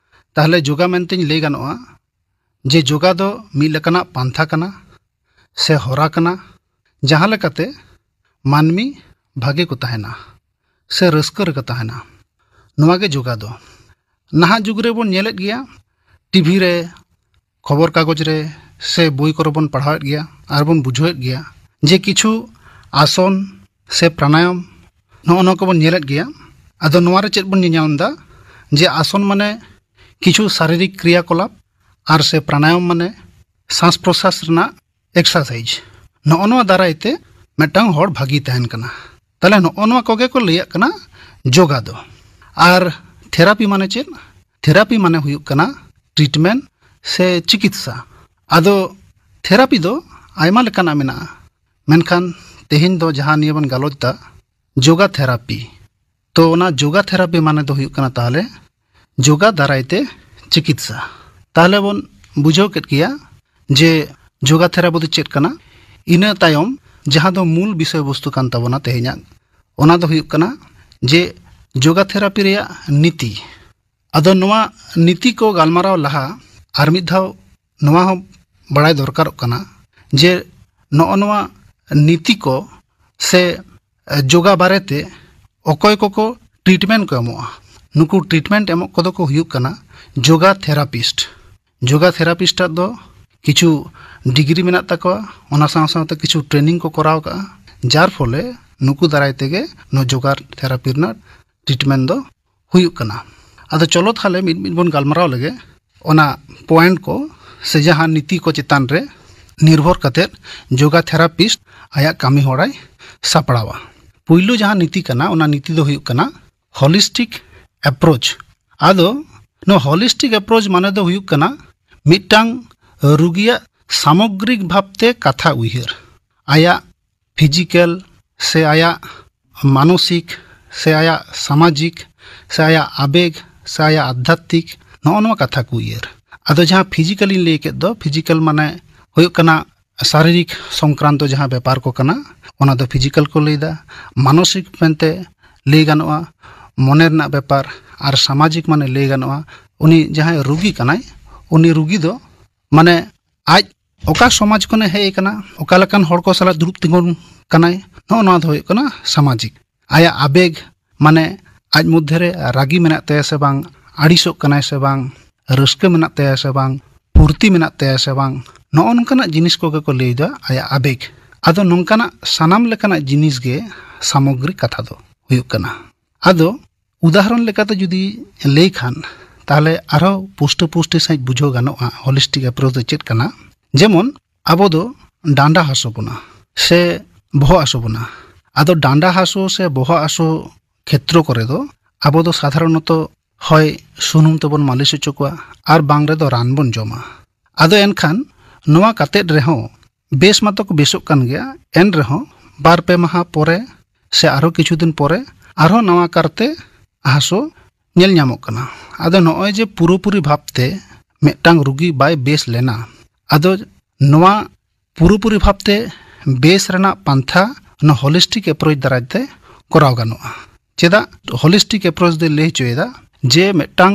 ᱛᱟᱦᱞᱮ ᱡᱳᱜᱟ ᱢᱮᱱᱛᱮᱧ ᱞᱟᱹᱭ ᱜᱟᱱᱚᱜᱼᱟ ᱡᱮ ᱡᱳᱜᱟ ᱫᱚ ᱢᱤᱫ ᱞᱮᱠᱟᱱᱟᱜ ᱯᱟᱱᱛᱷᱟ ᱠᱟᱱᱟ ᱥᱮ ᱦᱚᱨᱟ ᱠᱟᱱᱟ, ᱡᱟᱦᱟᱸ ᱞᱮᱠᱟᱛᱮ ᱢᱟᱹᱱᱢᱤ ᱵᱷᱟᱜᱮ ᱠᱚ ᱛᱟᱦᱮᱱᱟ ᱥᱮ ᱨᱟᱹᱥᱠᱟᱹ ᱨᱮᱠᱚ ᱛᱟᱦᱮᱱᱟ᱾ ᱱᱚᱣᱟ ᱜᱮ ᱡᱳᱜᱟ ᱫᱚ᱾ ᱱᱟᱦᱟᱜ ᱡᱩᱜᱽ ᱨᱮᱵᱚᱱ ᱧᱮᱞᱮᱫ ᱜᱮᱭᱟ, ᱴᱤᱵᱷᱤ ᱨᱮ, ᱠᱷᱚᱵᱚᱨ ᱠᱟᱜᱚᱡᱽ ᱨᱮ ᱥᱮ ᱵᱳᱭ ᱠᱚᱨᱮ ᱵᱚᱱ ᱯᱟᱲᱦᱟᱣᱮᱫ ᱜᱮᱭᱟ ᱟᱨ ᱵᱚᱱ ᱵᱩᱡᱷᱟᱹᱣᱮᱫ ᱜᱮᱭᱟ ᱡᱮ ᱠᱤᱪᱷᱩ ᱟᱥᱚᱱ ᱥᱮ ᱯᱨᱟᱱᱟᱭᱟᱢ, ᱱᱚᱜᱼᱚ ᱱᱚᱣᱟ ᱠᱚᱵᱚᱱ ᱧᱮᱞᱮᱫ ᱜᱮᱭᱟ᱾ ᱟᱫᱚ ᱱᱚᱣᱟ ᱨᱮ ᱪᱮᱫ ᱵᱚᱱ ᱧᱮᱧᱟᱢ ᱮᱫᱟ? ᱡᱮ ᱟᱥᱚᱱ ᱢᱟᱱᱮ ᱠᱤᱪᱷᱩ ᱥᱟᱨᱤᱨᱤᱠ ᱠᱨᱤᱭᱟᱠᱚᱞᱟᱯ ᱟᱨ ᱥᱮ ᱯᱨᱟᱱᱟᱭᱟᱢ ᱢᱟᱱᱮ ᱥᱟᱥ ᱯᱨᱚᱥᱟᱥ ᱨᱮᱱᱟᱜ ᱮᱠᱥᱟᱨᱥᱟᱭᱤᱡᱽ᱾ ᱱᱚᱜᱼᱚ ᱱᱚᱣᱟ ᱫᱟᱨᱟᱭ ᱛᱮ ᱢᱤᱫᱴᱟᱝ ᱦᱚᱲ ᱵᱷᱟᱹᱜᱤ ᱛᱟᱦᱮᱱ ᱠᱟᱱᱟ᱾ ᱛᱟᱦᱞᱮ ᱱᱚᱜᱼᱚ ᱱᱚᱣᱟ ᱠᱚᱜᱮ ᱠᱚ ᱞᱟᱹᱭᱟᱜ ᱠᱟᱱᱟ ᱡᱳᱜᱟ ᱫᱚ᱾ ᱟᱨ ᱛᱷᱮᱨᱟᱯᱤ ᱢᱟᱱᱮ ᱪᱮᱫ? ᱛᱷᱮᱨᱟᱯᱤ ᱢᱟᱱᱮ ᱦᱩᱭᱩᱜ ᱠᱟᱱᱟ ᱴᱨᱤᱴᱢᱮᱱᱴ ᱥᱮ ᱪᱤᱠᱤᱛᱥᱟ᱾ ᱟᱫᱚ ᱛᱷᱮᱨᱟᱯᱤ ᱫᱚ ᱟᱭᱢᱟ ᱞᱮᱠᱟᱱᱟᱜ ᱢᱮᱱᱟᱜᱼᱟ, ᱢᱮᱱᱠᱷᱟᱱ ᱛᱮᱦᱮᱧ ᱫᱚ ᱡᱟᱦᱟᱸ ᱱᱤᱭᱟᱹ ᱵᱚᱱ ᱜᱟᱞᱚᱪ ᱫᱟ, ᱡᱳᱜᱟ ᱛᱷᱮᱨᱟᱯᱤ᱾ ᱛᱚ ᱚᱱᱟ ᱡᱳᱜᱟ ᱛᱷᱮᱨᱟᱯᱤ ᱢᱟᱱᱮ ᱫᱚ ᱦᱩᱭᱩᱜ ᱠᱟᱱᱟ ᱛᱟᱦᱞᱮ ᱡᱳᱜᱟ ᱫᱟᱨᱟᱭ ᱛᱮ ᱪᱤᱠᱤᱛᱥᱟ᱾ ᱛᱟᱦᱞᱮ ᱵᱚᱱ ᱵᱩᱡᱷᱟᱹᱣ ᱠᱮᱫ ᱜᱮᱭᱟ ᱡᱮ ᱡᱳᱜᱟ ᱛᱷᱮᱨᱟᱯᱤ ᱫᱚ ᱪᱮᱫ ᱠᱟᱱᱟ᱾ ᱤᱱᱟᱹ ᱛᱟᱭᱚᱢ ᱡᱟᱦᱟᱸ ᱫᱚ ᱢᱩᱞ ᱵᱤᱥᱚᱭ ᱵᱚᱥᱛᱩ ᱠᱟᱱ ᱛᱟᱵᱚᱱᱟ ᱛᱮᱦᱮᱧᱟᱜ, ᱚᱱᱟ ᱫᱚ ᱦᱩᱭᱩᱜ ᱠᱟᱱᱟ ᱡᱮ ᱡᱳᱜᱟ ᱛᱷᱮᱨᱟᱯᱤ ᱨᱮᱭᱟᱜ ᱱᱤᱛᱤ᱾ ᱟᱫᱚ ᱱᱚᱣᱟ ᱱᱤᱛᱤ ᱠᱚ ᱜᱟᱞᱢᱟᱨᱟᱣ ᱞᱟᱦᱟ ᱟᱨ ᱢᱤᱫ ᱫᱷᱟᱣ ᱱᱚᱣᱟ ᱦᱚᱸ ᱵᱟᱲᱟᱭ ᱫᱚᱨᱠᱟᱨᱚᱜ ᱠᱟᱱᱟ ᱡᱮ ᱱᱚᱜᱼᱚ ᱱᱚᱣᱟ ᱱᱤᱛᱤ ᱠᱚ ᱥᱮ ᱡᱳᱜᱟ ᱵᱟᱨᱮᱛᱮ ᱚᱠᱚᱭ ᱠᱚᱠᱚ ᱴᱨᱤᱴᱢᱮᱱᱴ ᱠᱚ ᱮᱢᱚᱜᱼᱟ᱾ ᱱᱩᱠᱩ ᱴᱨᱤᱴᱢᱮᱱᱴ ᱮᱢᱚᱜ ᱠᱚᱫᱚ ᱠᱚ ᱦᱩᱭᱩᱜ ᱠᱟᱱᱟ ᱡᱳᱜᱟ ᱛᱷᱮᱨᱟᱯᱤᱥᱴ᱾ ᱡᱳᱜᱟ ᱛᱷᱮᱨᱟᱯᱤᱥᱴ ᱟᱜ ᱫᱚ ᱠᱤᱪᱷᱩ ᱰᱤᱜᱽᱨᱤ ᱢᱮᱱᱟᱜ ᱛᱟᱠᱚᱣᱟ, ᱚᱱᱟ ᱥᱟᱶ ᱥᱟᱶᱛᱮ ᱠᱤᱪᱷᱩ ᱴᱨᱮᱱᱤᱝ ᱠᱚ ᱠᱚᱨᱟᱣ ᱠᱟᱜᱼᱟ, ᱡᱟᱨ ᱯᱷᱚᱞᱮ ᱱᱩᱠᱩ ᱫᱟᱨᱟᱭ ᱛᱮᱜᱮ ᱱᱚᱣᱟ ᱡᱳᱜᱟ ᱛᱷᱮᱨᱟᱯᱤ ᱨᱮᱱᱟᱜ ᱴᱨᱤᱴᱢᱮᱱᱴ ᱫᱚ ᱦᱩᱭᱩᱜ ᱠᱟᱱᱟ᱾ ᱟᱫᱚ ᱪᱚᱞᱚ ᱛᱟᱦᱞᱮ ᱢᱤᱫ ᱢᱤᱫ ᱵᱚᱱ ᱜᱟᱞᱢᱟᱨᱟᱣ ᱞᱮᱜᱮ ᱚᱱᱟ ᱯᱚᱭᱮᱱᱴ ᱠᱚ ᱥᱮ ᱡᱟᱦᱟᱸ ᱱᱤᱛᱤ ᱠᱚ ᱪᱮᱛᱟᱱ ᱨᱮ ᱱᱤᱨᱵᱷᱚᱨ ᱠᱟᱛᱮᱫ ᱡᱳᱜᱟ ᱛᱷᱮᱨᱟᱯᱤᱥᱴ ᱟᱭᱟᱜ ᱠᱟᱹᱢᱤ ᱦᱚᱨᱟᱭ ᱥᱟᱯᱲᱟᱣᱟ᱾ ᱯᱩᱭᱞᱩ ᱡᱟᱦᱟᱸ ᱱᱤᱛᱤ ᱠᱟᱱᱟ, ᱚᱱᱟ ᱱᱤᱛᱤ ᱫᱚ ᱦᱩᱭᱩᱜ ᱠᱟᱱᱟ ᱦᱚᱞᱤᱥᱴᱤᱠ ᱮᱯᱨᱳᱪ᱾ ᱟᱫᱚ ᱱᱚᱣᱟ ᱦᱚᱞᱤᱥᱴᱤᱠ ᱮᱯᱨᱳᱪ ᱢᱟᱱᱮ ᱫᱚ ᱦᱩᱭᱩᱜ ᱠᱟᱱᱟ ᱢᱤᱫᱴᱟᱝ ᱨᱩᱜᱤᱭᱟᱜ ᱥᱟᱢᱚᱜᱽᱨᱤᱠ ᱵᱷᱟᱵᱽᱛᱮ ᱠᱟᱛᱷᱟ ᱩᱭᱦᱟᱹᱨ, ᱟᱭᱟᱜ ᱯᱷᱤᱡᱤᱠᱮᱞ ᱥᱮ ᱟᱭᱟᱜ ᱢᱟᱱᱚᱥᱤᱠ ᱥᱮ ᱟᱭᱟᱜ ᱥᱟᱢᱟᱡᱤᱠ ᱥᱮ ᱟᱭᱟᱜ ᱟᱵᱮᱜᱽ ᱥᱮ ᱟᱭᱟᱜ ᱟᱫᱷᱟᱛᱢᱤᱠ, ᱱᱚᱜᱼᱚ ᱱᱚᱣᱟ ᱠᱟᱛᱷᱟ ᱠᱚ ᱩᱭᱦᱟᱹᱨ᱾ ᱟᱫᱚ ᱡᱟᱦᱟᱸ ᱯᱷᱤᱡᱤᱠᱮᱞ ᱤᱧ ᱞᱟᱹᱭ ᱠᱮᱫ ᱫᱚ, ᱯᱷᱤᱡᱤᱠᱮᱞ ᱢᱟᱱᱮ ᱦᱩᱭᱩᱜ ᱠᱟᱱᱟ ᱥᱟᱨᱤᱨᱤᱠ ᱥᱚᱝᱠᱨᱟᱱᱛᱚ ᱡᱟᱦᱟᱸ ᱵᱮᱯᱟᱨ ᱠᱚ ᱠᱟᱱᱟ, ᱚᱱᱟ ᱫᱚ ᱯᱷᱤᱡᱤᱠᱮᱞ ᱠᱚ ᱞᱟᱹᱭᱫᱟ᱾ ᱢᱟᱱᱚᱥᱤᱠ ᱢᱮᱱᱛᱮ ᱞᱟᱹᱭ ᱜᱟᱱᱚᱜᱼᱟ ᱢᱚᱱᱮ ᱨᱮᱱᱟᱜ ᱵᱮᱯᱟᱨ, ᱟᱨ ᱥᱟᱢᱟᱡᱤᱠ ᱢᱟᱱᱮ ᱞᱟᱹᱭ ᱜᱟᱱᱚᱜᱼᱟ ᱩᱱᱤ ᱡᱟᱦᱟᱸᱭ ᱨᱩᱜᱤ ᱠᱟᱱᱟᱭ, ᱩᱱᱤ ᱨᱩᱜᱤ ᱫᱚ ᱢᱟᱱᱮ ᱟᱡ ᱚᱠᱟ ᱥᱚᱢᱟᱡᱽ ᱠᱷᱚᱱᱮ ᱦᱮᱡ ᱟᱠᱟᱱᱟ, ᱚᱠᱟ ᱞᱮᱠᱟᱱ ᱦᱚᱲ ᱠᱚ ᱥᱟᱞᱟᱜ ᱫᱩᱲᱩᱵ ᱛᱤᱸᱜᱩᱱ ᱠᱟᱱᱟᱭ, ᱱᱚᱜᱼᱚ ᱱᱚᱣᱟ ᱫᱚ ᱦᱩᱭᱩᱜ ᱠᱟᱱᱟ ᱥᱟᱢᱟᱡᱤᱠ᱾ ᱟᱭᱟᱜ ᱟᱵᱮᱜᱽ, ᱢᱟᱱᱮ ᱟᱡ ᱢᱚᱫᱽᱫᱷᱮ ᱨᱮ ᱨᱟᱹᱜᱤ ᱢᱮᱱᱟᱜ ᱛᱟᱭᱟ ᱥᱮ ᱵᱟᱝ, ᱟᱹᱲᱤᱥᱚᱜ ᱠᱟᱱᱟᱭ ᱥᱮ ᱵᱟᱝ, ᱨᱟᱹᱥᱠᱟᱹ ᱢᱮᱱᱟᱜ ᱛᱟᱭᱟ ᱥᱮ ᱵᱟᱝ, ᱯᱷᱩᱨᱛᱤ ᱢᱮᱱᱟᱜ ᱛᱟᱭᱟ ᱥᱮ ᱵᱟᱝ, ᱱᱚᱜᱼᱚ ᱱᱚᱝᱠᱟᱱᱟᱜ ᱡᱤᱱᱤᱥ ᱠᱚᱜᱮ ᱠᱚ ᱞᱟᱹᱭᱫᱟ ᱟᱭᱟᱜ ᱟᱵᱮᱜᱽ᱾ ᱟᱫᱚ ᱱᱚᱝᱠᱟᱱᱟᱜ ᱥᱟᱱᱟᱢ ᱞᱮᱠᱟᱱᱟᱜ ᱡᱤᱱᱤᱥ ᱜᱮ ᱥᱟᱢᱚᱜᱽᱨᱤᱠ ᱠᱟᱛᱷᱟ ᱫᱚ ᱦᱩᱭᱩᱜ ᱠᱟᱱᱟ᱾ ᱟᱫᱚ ᱩᱫᱟᱦᱚᱨᱚᱱ ᱞᱮᱠᱟᱛᱮ ᱡᱩᱫᱤ ᱞᱟᱹᱭ ᱠᱷᱟᱱ, ᱛᱟᱦᱞᱮ ᱟᱨᱦᱚᱸ ᱯᱩᱥᱴᱟᱹ ᱯᱩᱥᱴᱤ ᱥᱟᱺᱦᱤᱡ ᱵᱩᱡᱷᱟᱹᱣ ᱜᱟᱱᱚᱜᱼᱟ ᱦᱚᱞᱤᱥᱴᱤᱠ ᱮᱯᱨᱳᱪ ᱫᱚ ᱪᱮᱫ ᱠᱟᱱᱟ᱾ ᱡᱮᱢᱚᱱ ᱟᱵᱚ ᱫᱚ ᱰᱟᱸᱰᱟ ᱦᱟᱹᱥᱩ ᱵᱚᱱᱟ ᱥᱮ ᱵᱚᱦᱚᱜ ᱦᱟᱹᱥᱩ ᱵᱚᱱᱟ᱾ ᱟᱫᱚ ᱰᱟᱸᱰᱟ ᱦᱟᱹᱥᱩ ᱥᱮ ᱵᱚᱦᱚᱜ ᱦᱟᱹᱥᱩ ᱠᱷᱮᱛᱨᱚ ᱠᱚᱨᱮ ᱫᱚ ᱟᱵᱚ ᱫᱚ ᱥᱟᱫᱷᱟᱨᱚᱱᱚᱛᱚ ᱦᱚᱭ ᱥᱩᱱᱩᱢ ᱛᱮᱵᱚᱱ ᱢᱟᱹᱞᱤᱥ ᱦᱚᱪᱚ ᱠᱚᱣᱟ, ᱟᱨ ᱵᱟᱝ ᱨᱮᱫᱚ ᱨᱟᱱ ᱵᱚᱱ ᱡᱚᱢᱟ᱾ ᱟᱫᱚ ᱮᱱᱠᱷᱟᱱ ᱱᱚᱣᱟ ᱠᱟᱛᱮᱫ ᱨᱮᱦᱚᱸ ᱵᱮᱥ ᱢᱟᱛᱚ ᱠᱚ ᱵᱮᱥᱚᱜ ᱠᱟᱱ ᱜᱮᱭᱟ, ᱮᱱ ᱨᱮᱦᱚᱸ ᱵᱟᱨ ᱯᱮ ᱢᱟᱦᱟ ᱯᱚᱨᱮ ᱥᱮ ᱟᱨᱦᱚᱸ ᱠᱤᱪᱷᱩ ᱫᱤᱱ ᱯᱚᱨᱮ ᱟᱨᱦᱚᱸ ᱱᱟᱣᱟ ᱠᱟᱨᱛᱮ ᱦᱟᱹᱥᱩ ᱧᱮᱞ ᱧᱟᱢᱚᱜ ᱠᱟᱱᱟ᱾ ᱟᱫᱚ ᱱᱚᱜᱼᱚᱭ ᱡᱮ ᱯᱩᱨᱟᱹᱯᱩᱨᱤ ᱵᱷᱟᱵᱽᱛᱮ ᱢᱤᱫᱴᱟᱝ ᱨᱩᱜᱤ ᱵᱟᱭ ᱵᱮᱥ ᱞᱮᱱᱟ, ᱟᱫᱚ ᱱᱚᱣᱟ ᱯᱩᱨᱟᱹᱯᱩᱨᱤ ᱵᱷᱟᱵᱽᱛᱮ ᱵᱮᱥ ᱨᱮᱱᱟᱜ ᱯᱟᱱᱛᱷᱟ ᱱᱚᱣᱟ ᱦᱚᱞᱤᱥᱴᱤᱠ ᱮᱯᱨᱳᱪ ᱫᱟᱨᱟᱭ ᱛᱮ ᱠᱚᱨᱟᱣ ᱜᱟᱱᱚᱜᱼᱟ᱾ ᱪᱮᱫᱟᱜ ᱦᱚᱞᱤᱥᱴᱤᱠ ᱮᱯᱨᱳᱪ ᱫᱚᱭ ᱞᱟᱹᱭ ᱦᱚᱪᱚᱭᱮᱫᱟ ᱡᱮ ᱢᱤᱫᱴᱟᱝ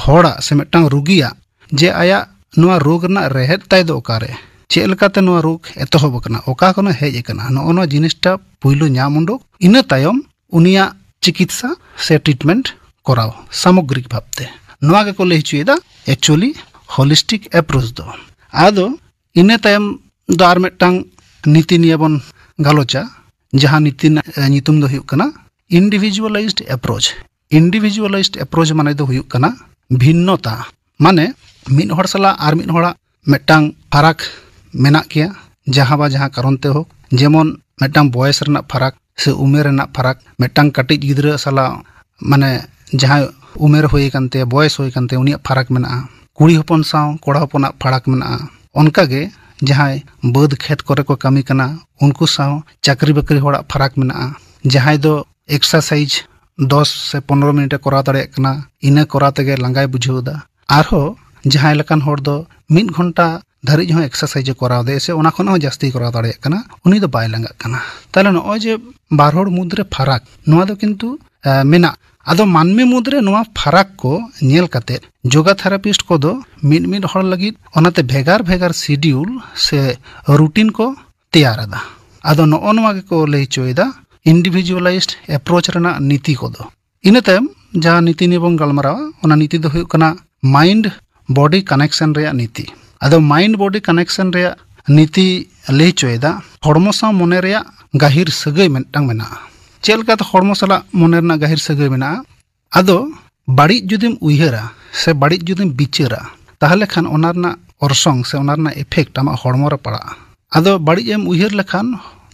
ᱦᱚᱲᱟᱜ ᱥᱮ ᱢᱤᱫᱴᱟᱝ ᱨᱩᱜᱤᱭᱟᱜ ᱡᱮ ᱟᱭᱟᱜ ᱱᱚᱣᱟ ᱨᱳᱜᱽ ᱨᱮᱱᱟᱜ ᱨᱮᱦᱮᱫ ᱛᱟᱭ ᱫᱚ ᱚᱠᱟᱨᱮ, ᱪᱮᱫ ᱞᱮᱠᱟᱛᱮ ᱱᱚᱣᱟ ᱨᱳᱜᱽ ᱮᱛᱚᱦᱚᱵ ᱟᱠᱟᱱᱟ, ᱚᱠᱟ ᱠᱷᱚᱱ ᱦᱮᱡ ᱟᱠᱟᱱᱟ, ᱱᱚᱜᱼᱚ ᱱᱚᱣᱟ ᱡᱤᱱᱤᱥᱴᱟ ᱯᱩᱭᱞᱩ ᱧᱟᱢ ᱩᱰᱩᱠ, ᱤᱱᱟᱹ ᱛᱟᱭᱚᱢ ᱩᱱᱤᱭᱟᱜ ᱪᱤᱠᱤᱛᱥᱟ ᱥᱮ ᱴᱨᱤᱴᱢᱮᱱᱴ ᱠᱚᱨᱟᱣ ᱥᱟᱢᱚᱜᱽᱨᱤᱠ ᱵᱷᱟᱵᱽᱛᱮ᱾ ᱱᱚᱣᱟ ᱜᱮᱠᱚ ᱞᱟᱹᱭ ᱦᱚᱪᱚᱭᱮᱫᱟ ᱮᱠᱪᱩᱭᱮᱞᱤ ᱦᱚᱞᱤᱥᱴᱤᱠ ᱮᱯᱨᱳᱪ ᱫᱚ᱾ ᱟᱫᱚ ᱤᱱᱟᱹ ᱛᱟᱭᱚᱢ ᱫᱚ ᱟᱨ ᱢᱤᱫᱴᱟᱝ ᱱᱤᱛᱤ ᱱᱤᱭᱮ ᱵᱚᱱ ᱜᱟᱞᱚᱪᱟ, ᱡᱟᱦᱟᱸ ᱱᱤᱛᱤ ᱨᱮᱱᱟᱜ, ᱮ, ᱧᱩᱛᱩᱢ ᱫᱚ ᱦᱩᱭᱩᱜ ᱠᱟᱱᱟ ᱤᱱᱰᱤᱵᱷᱤᱡᱩᱣᱟᱞᱟᱭᱤᱡᱰ ᱮᱯᱨᱳᱪ᱾ ᱤᱱᱰᱤᱵᱷᱤᱡᱩᱣᱟᱞᱟᱭᱤᱡᱰ ᱮᱯᱨᱳᱪ ᱢᱟᱱᱮ ᱫᱚ ᱦᱩᱭᱩᱜ ᱠᱟᱱᱟ ᱵᱷᱤᱱᱱᱚᱛᱟ, ᱢᱟᱱᱮ ᱢᱤᱫ ᱦᱚᱲ ᱥᱟᱞᱟᱜ ᱟᱨ ᱢᱤᱫ ᱦᱚᱲᱟᱜ ᱢᱤᱫᱴᱟᱝ ᱯᱷᱟᱨᱟᱠ ᱢᱮᱱᱟᱜ ᱜᱮᱭᱟ, ᱡᱟᱦᱟᱸ ᱵᱟ ᱡᱟᱦᱟᱸ ᱠᱟᱨᱚᱱ ᱛᱮ ᱦᱳᱠ, ᱡᱮᱢᱚᱱ ᱢᱤᱫᱴᱟᱝ ᱵᱚᱭᱮᱥ ᱨᱮᱱᱟᱜ ᱯᱷᱟᱨᱟᱠ ᱥᱮ ᱩᱢᱮᱨ ᱨᱮᱱᱟᱜ ᱯᱷᱟᱨᱟᱠ, ᱢᱤᱫᱴᱟᱝ ᱠᱟᱹᱴᱤᱡ ᱜᱤᱫᱽᱨᱟᱹ ᱥᱟᱞᱟᱜ, ᱢᱟᱱᱮ, ᱡᱟᱦᱟᱸᱭ ᱩᱢᱮᱨ ᱦᱩᱭ ᱟᱠᱟᱱ ᱛᱟᱭᱟ, ᱵᱚᱭᱮᱥ ᱦᱩᱭ ᱟᱠᱟᱱ ᱛᱟᱭᱟ, ᱩᱱᱤᱭᱟᱜ ᱯᱷᱟᱨᱟᱠ ᱢᱮᱱᱟᱜᱼᱟ᱾ ᱠᱩᱲᱤ ᱦᱚᱯᱚᱱ ᱥᱟᱶ ᱠᱚᱲᱟ ᱦᱚᱯᱚᱱᱟᱜ ᱯᱷᱟᱨᱟᱠ ᱢᱮᱱᱟᱜᱼᱟ᱾ ᱚᱱᱠᱟᱜᱮ ᱡᱟᱦᱟᱸᱭ ᱵᱟᱹᱫᱽ ᱠᱷᱮᱛ ᱠᱚᱨᱮ ᱠᱚ ᱠᱟᱹᱢᱤ ᱠᱟᱱᱟ, ᱩᱱᱠᱩ ᱥᱟᱶ ᱪᱟᱹᱠᱨᱤ ᱵᱟᱹᱠᱨᱤ ᱦᱚᱲᱟᱜ ᱯᱷᱟᱨᱟᱠ ᱢᱮᱱᱟᱜᱼᱟ᱾ ᱡᱟᱦᱟᱸᱭ ᱫᱚ ᱮᱠᱥᱟᱨᱥᱟᱭᱤᱡᱽ ᱫᱚᱥ ᱥᱮ ᱯᱚᱱᱨᱚ ᱢᱤᱱᱤᱴ ᱮ ᱠᱚᱨᱟᱣ ᱫᱟᱲᱮᱭᱟᱜ ᱠᱟᱱᱟ, ᱤᱱᱟᱹ ᱠᱚᱨᱟᱣ ᱛᱮᱜᱮ ᱞᱟᱸᱜᱟᱭ ᱵᱩᱡᱷᱟᱹᱣ ᱮᱫᱟ᱾ ᱟᱨᱦᱚᱸ ᱡᱟᱦᱟᱸᱭ ᱞᱮᱠᱟᱱ ᱦᱚᱲ ᱫᱚ ᱢᱤᱫ ᱜᱷᱚᱱᱴᱟ ᱫᱷᱟᱹᱨᱤᱡ ᱦᱚᱸ ᱮᱠᱥᱟᱨᱥᱟᱭᱤᱡᱽ ᱮ ᱠᱚᱨᱟᱣ ᱫᱟᱲᱮᱭᱟᱜᱼᱟ ᱥᱮ ᱚᱱᱟ ᱠᱷᱚᱱ ᱦᱚᱸ ᱡᱟᱹᱥᱛᱤ ᱠᱚᱨᱟᱣ ᱫᱟᱲᱮᱭᱟᱜ ᱠᱟᱱᱟ, ᱩᱱᱤ ᱫᱚ ᱵᱟᱭ ᱞᱟᱸᱜᱟᱜ ᱠᱟᱱᱟ᱾ ᱛᱟᱦᱞᱮ ᱱᱚᱜᱼᱚᱭ ᱡᱮ ᱵᱟᱨ ᱦᱚᱲ ᱢᱩᱫᱽᱨᱮ ᱯᱷᱟᱨᱟᱠ, ᱱᱚᱣᱟ ᱫᱚ ᱠᱤᱱᱛᱩ, ᱮ, ᱢᱮᱱᱟᱜ᱾ ᱟᱫᱚ ᱢᱟᱹᱱᱢᱤ ᱢᱩᱫᱽᱨᱮ ᱱᱚᱣᱟ ᱯᱷᱟᱨᱟᱠ ᱠᱚ ᱧᱮᱞ ᱠᱟᱛᱮ ᱡᱳᱜᱟ ᱛᱷᱮᱨᱟᱯᱤᱥᱴ ᱠᱚᱫᱚ ᱢᱤᱫ ᱢᱤᱫ ᱦᱚᱲ ᱞᱟᱹᱜᱤᱫ ᱚᱱᱟᱛᱮ ᱵᱷᱮᱜᱟᱨ ᱵᱷᱮᱜᱟᱨ ᱥᱤᱰᱤᱭᱩᱞ ᱥᱮ ᱨᱩᱴᱤᱱ ᱠᱚ ᱛᱮᱭᱟᱨ ᱮᱫᱟ᱾ ᱟᱫᱚ ᱱᱚᱜᱼᱚ ᱱᱚᱣᱟ ᱜᱮᱠᱚ ᱞᱟᱹᱭ ᱦᱚᱪᱚᱭᱮᱫᱟ ᱤᱱᱰᱤᱵᱷᱤᱡᱩᱣᱟᱞᱟᱭᱤᱡᱰ ᱮᱯᱨᱳᱪ ᱨᱮᱱᱟᱜ ᱱᱤᱛᱤ ᱠᱚᱫᱚ᱾ ᱤᱱᱟᱹ ᱛᱟᱭᱚᱢ ᱡᱟᱦᱟᱸ ᱱᱤᱛᱤ ᱱᱤᱭᱮ ᱵᱚᱱ ᱜᱟᱞᱢᱟᱨᱟᱣᱟ, ᱚᱱᱟ ᱱᱤᱛᱤ ᱫᱚ ᱦᱩᱭᱩᱜ ᱠᱟᱱᱟ ᱢᱟᱭᱤᱱᱰ ᱵᱚᱰᱤ ᱠᱟᱱᱮᱠᱥᱚᱱ ᱨᱮᱭᱟᱜ ᱱᱤᱛᱤ᱾ ᱟᱫᱚ ᱢᱟᱭᱤᱱᱰ ᱵᱚᱰᱤ ᱠᱟᱱᱮᱠᱥᱚᱱ ᱨᱮᱭᱟᱜ ᱱᱤᱛᱤ ᱞᱟᱹᱭ ᱦᱚᱪᱚᱭᱮᱫᱟ ᱦᱚᱲᱢᱚ ᱥᱟᱶ ᱢᱚᱱᱮ ᱨᱮᱭᱟᱜ ᱜᱟᱹᱦᱤᱨ ᱥᱟᱹᱜᱟᱹᱭ ᱢᱤᱫᱴᱟᱝ ᱢᱮᱱᱟᱜᱼᱟ᱾ ᱪᱮᱫ ᱞᱮᱠᱟᱛᱮ ᱦᱚᱲᱢᱚ ᱥᱟᱞᱟᱜ ᱢᱚᱱᱮ ᱨᱮᱱᱟᱜ ᱜᱟᱹᱦᱤᱨ ᱥᱟᱹᱜᱟᱹᱭ ᱢᱮᱱᱟᱜᱼᱟ? ᱟᱫᱚ ᱵᱟᱹᱲᱤᱡ ᱡᱩᱫᱤᱢ ᱩᱭᱦᱟᱹᱨᱟ ᱥᱮ ᱵᱟᱹᱲᱤᱡ ᱡᱩᱫᱤᱢ ᱵᱤᱪᱟᱹᱨᱟ, ᱛᱟᱦᱚᱞᱮ ᱠᱷᱟᱱ ᱚᱱᱟ ᱨᱮᱱᱟᱜ ᱚᱨᱥᱚᱝ ᱥᱮ ᱚᱱᱟ ᱨᱮᱱᱟᱜ ᱤᱯᱷᱮᱠᱴ ᱟᱢᱟᱜ ᱦᱚᱲᱢᱚ ᱨᱮ ᱯᱟᱲᱟᱜᱼᱟ᱾ ᱟᱫᱚ ᱵᱟᱹᱲᱤᱡ ᱮᱢ ᱩᱭᱦᱟᱹᱨ ᱞᱮᱠᱷᱟᱱ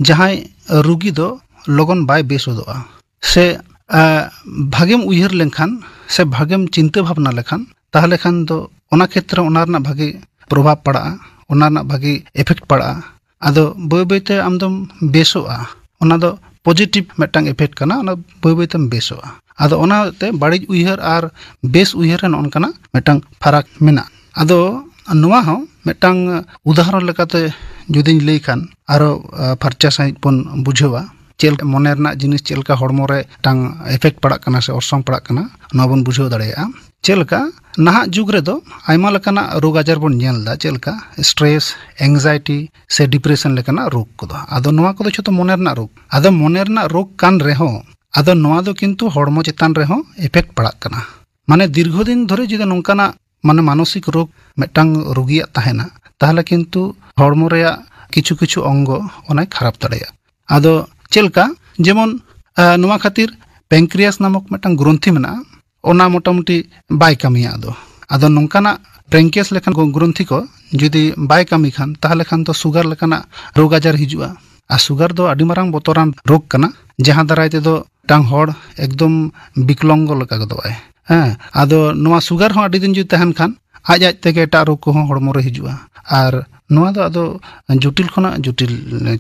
ᱡᱟᱦᱟᱸᱭ ᱨᱩᱜᱤ ᱫᱚ ᱞᱚᱜᱚᱱ ᱵᱟᱭ ᱵᱮᱥ ᱜᱚᱫᱚᱜᱼᱟ᱾ ᱥᱮ, ᱟ, ᱵᱷᱟᱜᱮᱢ ᱩᱭᱦᱟᱹᱨ ᱞᱮᱱᱠᱷᱟᱱ ᱥᱮ ᱵᱷᱟᱜᱮᱢ ᱪᱤᱱᱛᱟᱹ ᱵᱷᱟᱵᱽᱱᱟ ᱞᱮᱠᱷᱟᱱ, ᱛᱟᱦᱚᱞᱮ ᱠᱷᱟᱱ ᱫᱚ ᱚᱱᱟ ᱠᱷᱮᱛᱨᱮ ᱚᱱᱟ ᱨᱮᱱᱟᱜ ᱵᱷᱟᱜᱮ ᱯᱨᱚᱵᱷᱟᱵᱽ ᱯᱟᱲᱟᱜᱼᱟ, ᱚᱱᱟ ᱨᱮᱱᱟᱜ ᱵᱷᱟᱜᱮ ᱤᱯᱷᱮᱠᱴ ᱯᱟᱲᱟᱜᱼᱟ᱾ ᱟᱫᱚ ᱵᱟᱹᱭ ᱵᱟᱹᱭᱛᱮ ᱟᱢ ᱫᱚᱢ ᱵᱮᱥᱚᱜᱼᱟ᱾ ᱚᱱᱟ ᱫᱚ ᱯᱚᱡᱤᱴᱤᱵᱷ ᱢᱤᱫᱴᱟᱝ ᱤᱯᱷᱮᱠᱴ ᱠᱟᱱᱟ, ᱚᱱᱟ ᱵᱟᱹᱭ ᱵᱟᱹᱭᱛᱮᱢ ᱵᱮᱥᱚᱜᱼᱟ᱾ ᱟᱫᱚ ᱚᱱᱟᱛᱮ ᱵᱟᱹᱲᱤᱡ ᱩᱭᱦᱟᱹᱨ ᱟᱨ ᱵᱮᱥ ᱩᱭᱦᱟᱹᱨ ᱨᱮ ᱱᱚᱜᱼᱚ ᱱᱚᱝᱠᱟᱱᱟᱜ ᱢᱤᱫᱴᱟᱝ ᱯᱷᱟᱨᱟᱠ ᱢᱮᱱᱟᱜᱼᱟ᱾ ᱟᱫᱚ ᱱᱚᱣᱟ ᱦᱚᱸ ᱢᱤᱫᱴᱟᱝ ᱩᱫᱟᱦᱚᱨᱚᱱ ᱞᱮᱠᱟᱛᱮ ᱡᱩᱫᱤᱧ ᱞᱟᱹᱭ ᱠᱷᱟᱱ, ᱟᱨᱚ, ᱟ, ᱯᱷᱟᱨᱪᱟ ᱥᱟᱺᱦᱤᱡ ᱵᱚᱱ ᱵᱩᱡᱷᱟᱹᱣᱟ᱾ ᱪᱮᱫ ᱞᱮᱠᱟ ᱢᱚᱱᱮ ᱨᱮᱱᱟᱜ ᱡᱤᱱᱤᱥ ᱪᱮᱫ ᱞᱮᱠᱟ ᱦᱚᱲᱢᱚ ᱨᱮ ᱢᱤᱫᱴᱟᱝ ᱤᱯᱷᱮᱠᱴ ᱯᱟᱲᱟᱜ ᱠᱟᱱᱟ ᱥᱮ ᱚᱨᱥᱚᱝ ᱯᱟᱲᱟᱜ ᱠᱟᱱᱟ, ᱱᱚᱣᱟ ᱵᱚᱱ ᱵᱩᱡᱷᱟᱹᱣ ᱫᱟᱲᱮᱭᱟᱜᱼᱟ᱾ ᱪᱮᱫ ᱞᱮᱠᱟ ᱱᱟᱦᱟᱜ ᱡᱩᱜᱽ ᱨᱮᱫᱚ ᱟᱭᱢᱟ ᱞᱮᱠᱟᱱᱟᱜ ᱨᱳᱜᱽ ᱟᱡᱟᱨ ᱵᱚᱱ ᱧᱮᱞ ᱮᱫᱟ, ᱪᱮᱫ ᱞᱮᱠᱟ ᱥᱴᱨᱮᱥ, ᱮᱝᱡᱟᱭᱴᱤ ᱥᱮ ᱰᱤᱯᱨᱮᱥᱚᱱ ᱞᱮᱠᱟᱱᱟᱜ ᱨᱳᱜᱽ ᱠᱚᱫᱚ᱾ ᱟᱫᱚ ᱱᱚᱣᱟ ᱠᱚᱫᱚ ᱡᱷᱚᱛᱚ ᱢᱚᱱᱮ ᱨᱮᱱᱟᱜ ᱨᱳᱜᱽ᱾ ᱟᱫᱚ ᱢᱚᱱᱮ ᱨᱮᱱᱟᱜ ᱨᱳᱜᱽ ᱠᱟᱱ ᱨᱮᱦᱚᱸ, ᱟᱫᱚ ᱱᱚᱣᱟ ᱫᱚ ᱠᱤᱱᱛᱩ ᱦᱚᱲᱢᱚ ᱪᱮᱛᱟᱱ ᱨᱮᱦᱚᱸ ᱤᱯᱷᱮᱠᱴ ᱯᱟᱲᱟᱜ ᱠᱟᱱᱟ᱾ ᱢᱟᱱᱮ ᱫᱤᱨᱜᱷᱚ ᱫᱤᱱ ᱫᱷᱚᱨᱮ ᱡᱩᱫᱤ ᱱᱚᱝᱠᱟᱱᱟᱜ, ᱢᱟᱱᱮ, ᱢᱟᱱᱚᱥᱤᱠ ᱨᱳᱜᱽ ᱢᱤᱫᱴᱟᱝ ᱨᱩᱜᱤᱭᱟᱜ ᱛᱟᱦᱮᱱᱟ, ᱛᱟᱦᱚᱞᱮ ᱠᱤᱱᱛᱩ ᱦᱚᱲᱢᱚ ᱨᱮᱭᱟᱜ ᱠᱤᱪᱷᱩ ᱠᱤᱪᱷᱩ ᱚᱝᱜᱚ ᱚᱱᱟᱭ ᱠᱷᱟᱨᱟᱯ ᱫᱟᱲᱮᱭᱟᱜᱼᱟ᱾ ᱟᱫᱚ ᱪᱮᱫ ᱞᱮᱠᱟ, ᱡᱮᱢᱚᱱ, ᱟ, ᱱᱚᱣᱟ ᱠᱷᱟᱹᱛᱤᱨ ᱯᱮᱱᱠᱨᱤᱭᱟᱥ ᱱᱟᱢᱚᱠ ᱢᱤᱫᱴᱟᱝ ᱜᱨᱚᱱᱛᱷᱤ ᱢᱮᱱᱟᱜᱼᱟ, ᱚᱱᱟ ᱢᱚᱴᱟᱢᱩᱴᱤ ᱵᱟᱭ ᱠᱟᱹᱢᱤᱭᱟ᱾ ᱟᱫᱚ, ᱟᱫᱚ ᱱᱚᱝᱠᱟᱱᱟᱜ ᱯᱮᱱᱠᱨᱤᱭᱟᱥ ᱞᱮᱠᱟᱱ ᱜᱨᱚ-, ᱜᱨᱚᱱᱛᱷᱤ ᱠᱚ ᱡᱩᱫᱤ ᱵᱟᱭ ᱠᱟᱹᱢᱤ ᱠᱷᱟᱱ, ᱛᱟᱦᱚᱞᱮ ᱠᱷᱟᱱ ᱫᱚ ᱥᱩᱜᱟᱨ ᱞᱮᱠᱟᱱᱟᱜ ᱨᱳᱜᱽ ᱟᱡᱟᱨ ᱦᱤᱡᱩᱜᱼᱟ᱾ ᱟᱨ ᱥᱩᱜᱟᱨ ᱫᱚ ᱟᱹᱰᱤ ᱢᱟᱨᱟᱝ ᱵᱚᱛᱚᱨᱟᱱ ᱨᱳᱜᱽ ᱠᱟᱱᱟ, ᱡᱟᱦᱟᱸ ᱫᱟᱨᱟᱭ ᱛᱮᱫᱚ ᱢᱤᱫᱴᱟᱝ ᱦᱚᱲ ᱮᱠᱫᱚᱢ ᱵᱤᱠᱞᱚᱝᱜᱚ ᱞᱮᱠᱟ ᱜᱚᱫᱚᱜ ᱟᱭ᱾ ᱦᱮᱸ, ᱟᱫᱚ ᱱᱚᱣᱟ ᱥᱩᱜᱟᱨ ᱦᱚᱸ ᱟᱹᱰᱤ ᱫᱤᱱ ᱡᱩᱫᱤ ᱛᱟᱦᱮᱱ ᱠᱷᱟᱱ, ᱟᱡ ᱟᱡ ᱛᱮᱜᱮ ᱮᱴᱟᱜ ᱨᱳᱜᱽ ᱠᱚᱦᱚᱸ ᱦᱚᱲᱢᱚ ᱨᱮ ᱦᱤᱡᱩᱜᱼᱟ᱾ ᱟᱨ ᱱᱚᱣᱟ ᱫᱚ ᱟᱫᱚ ᱡᱚᱴᱤᱞ ᱠᱷᱚᱱᱟᱜ ᱡᱚᱴᱤᱞ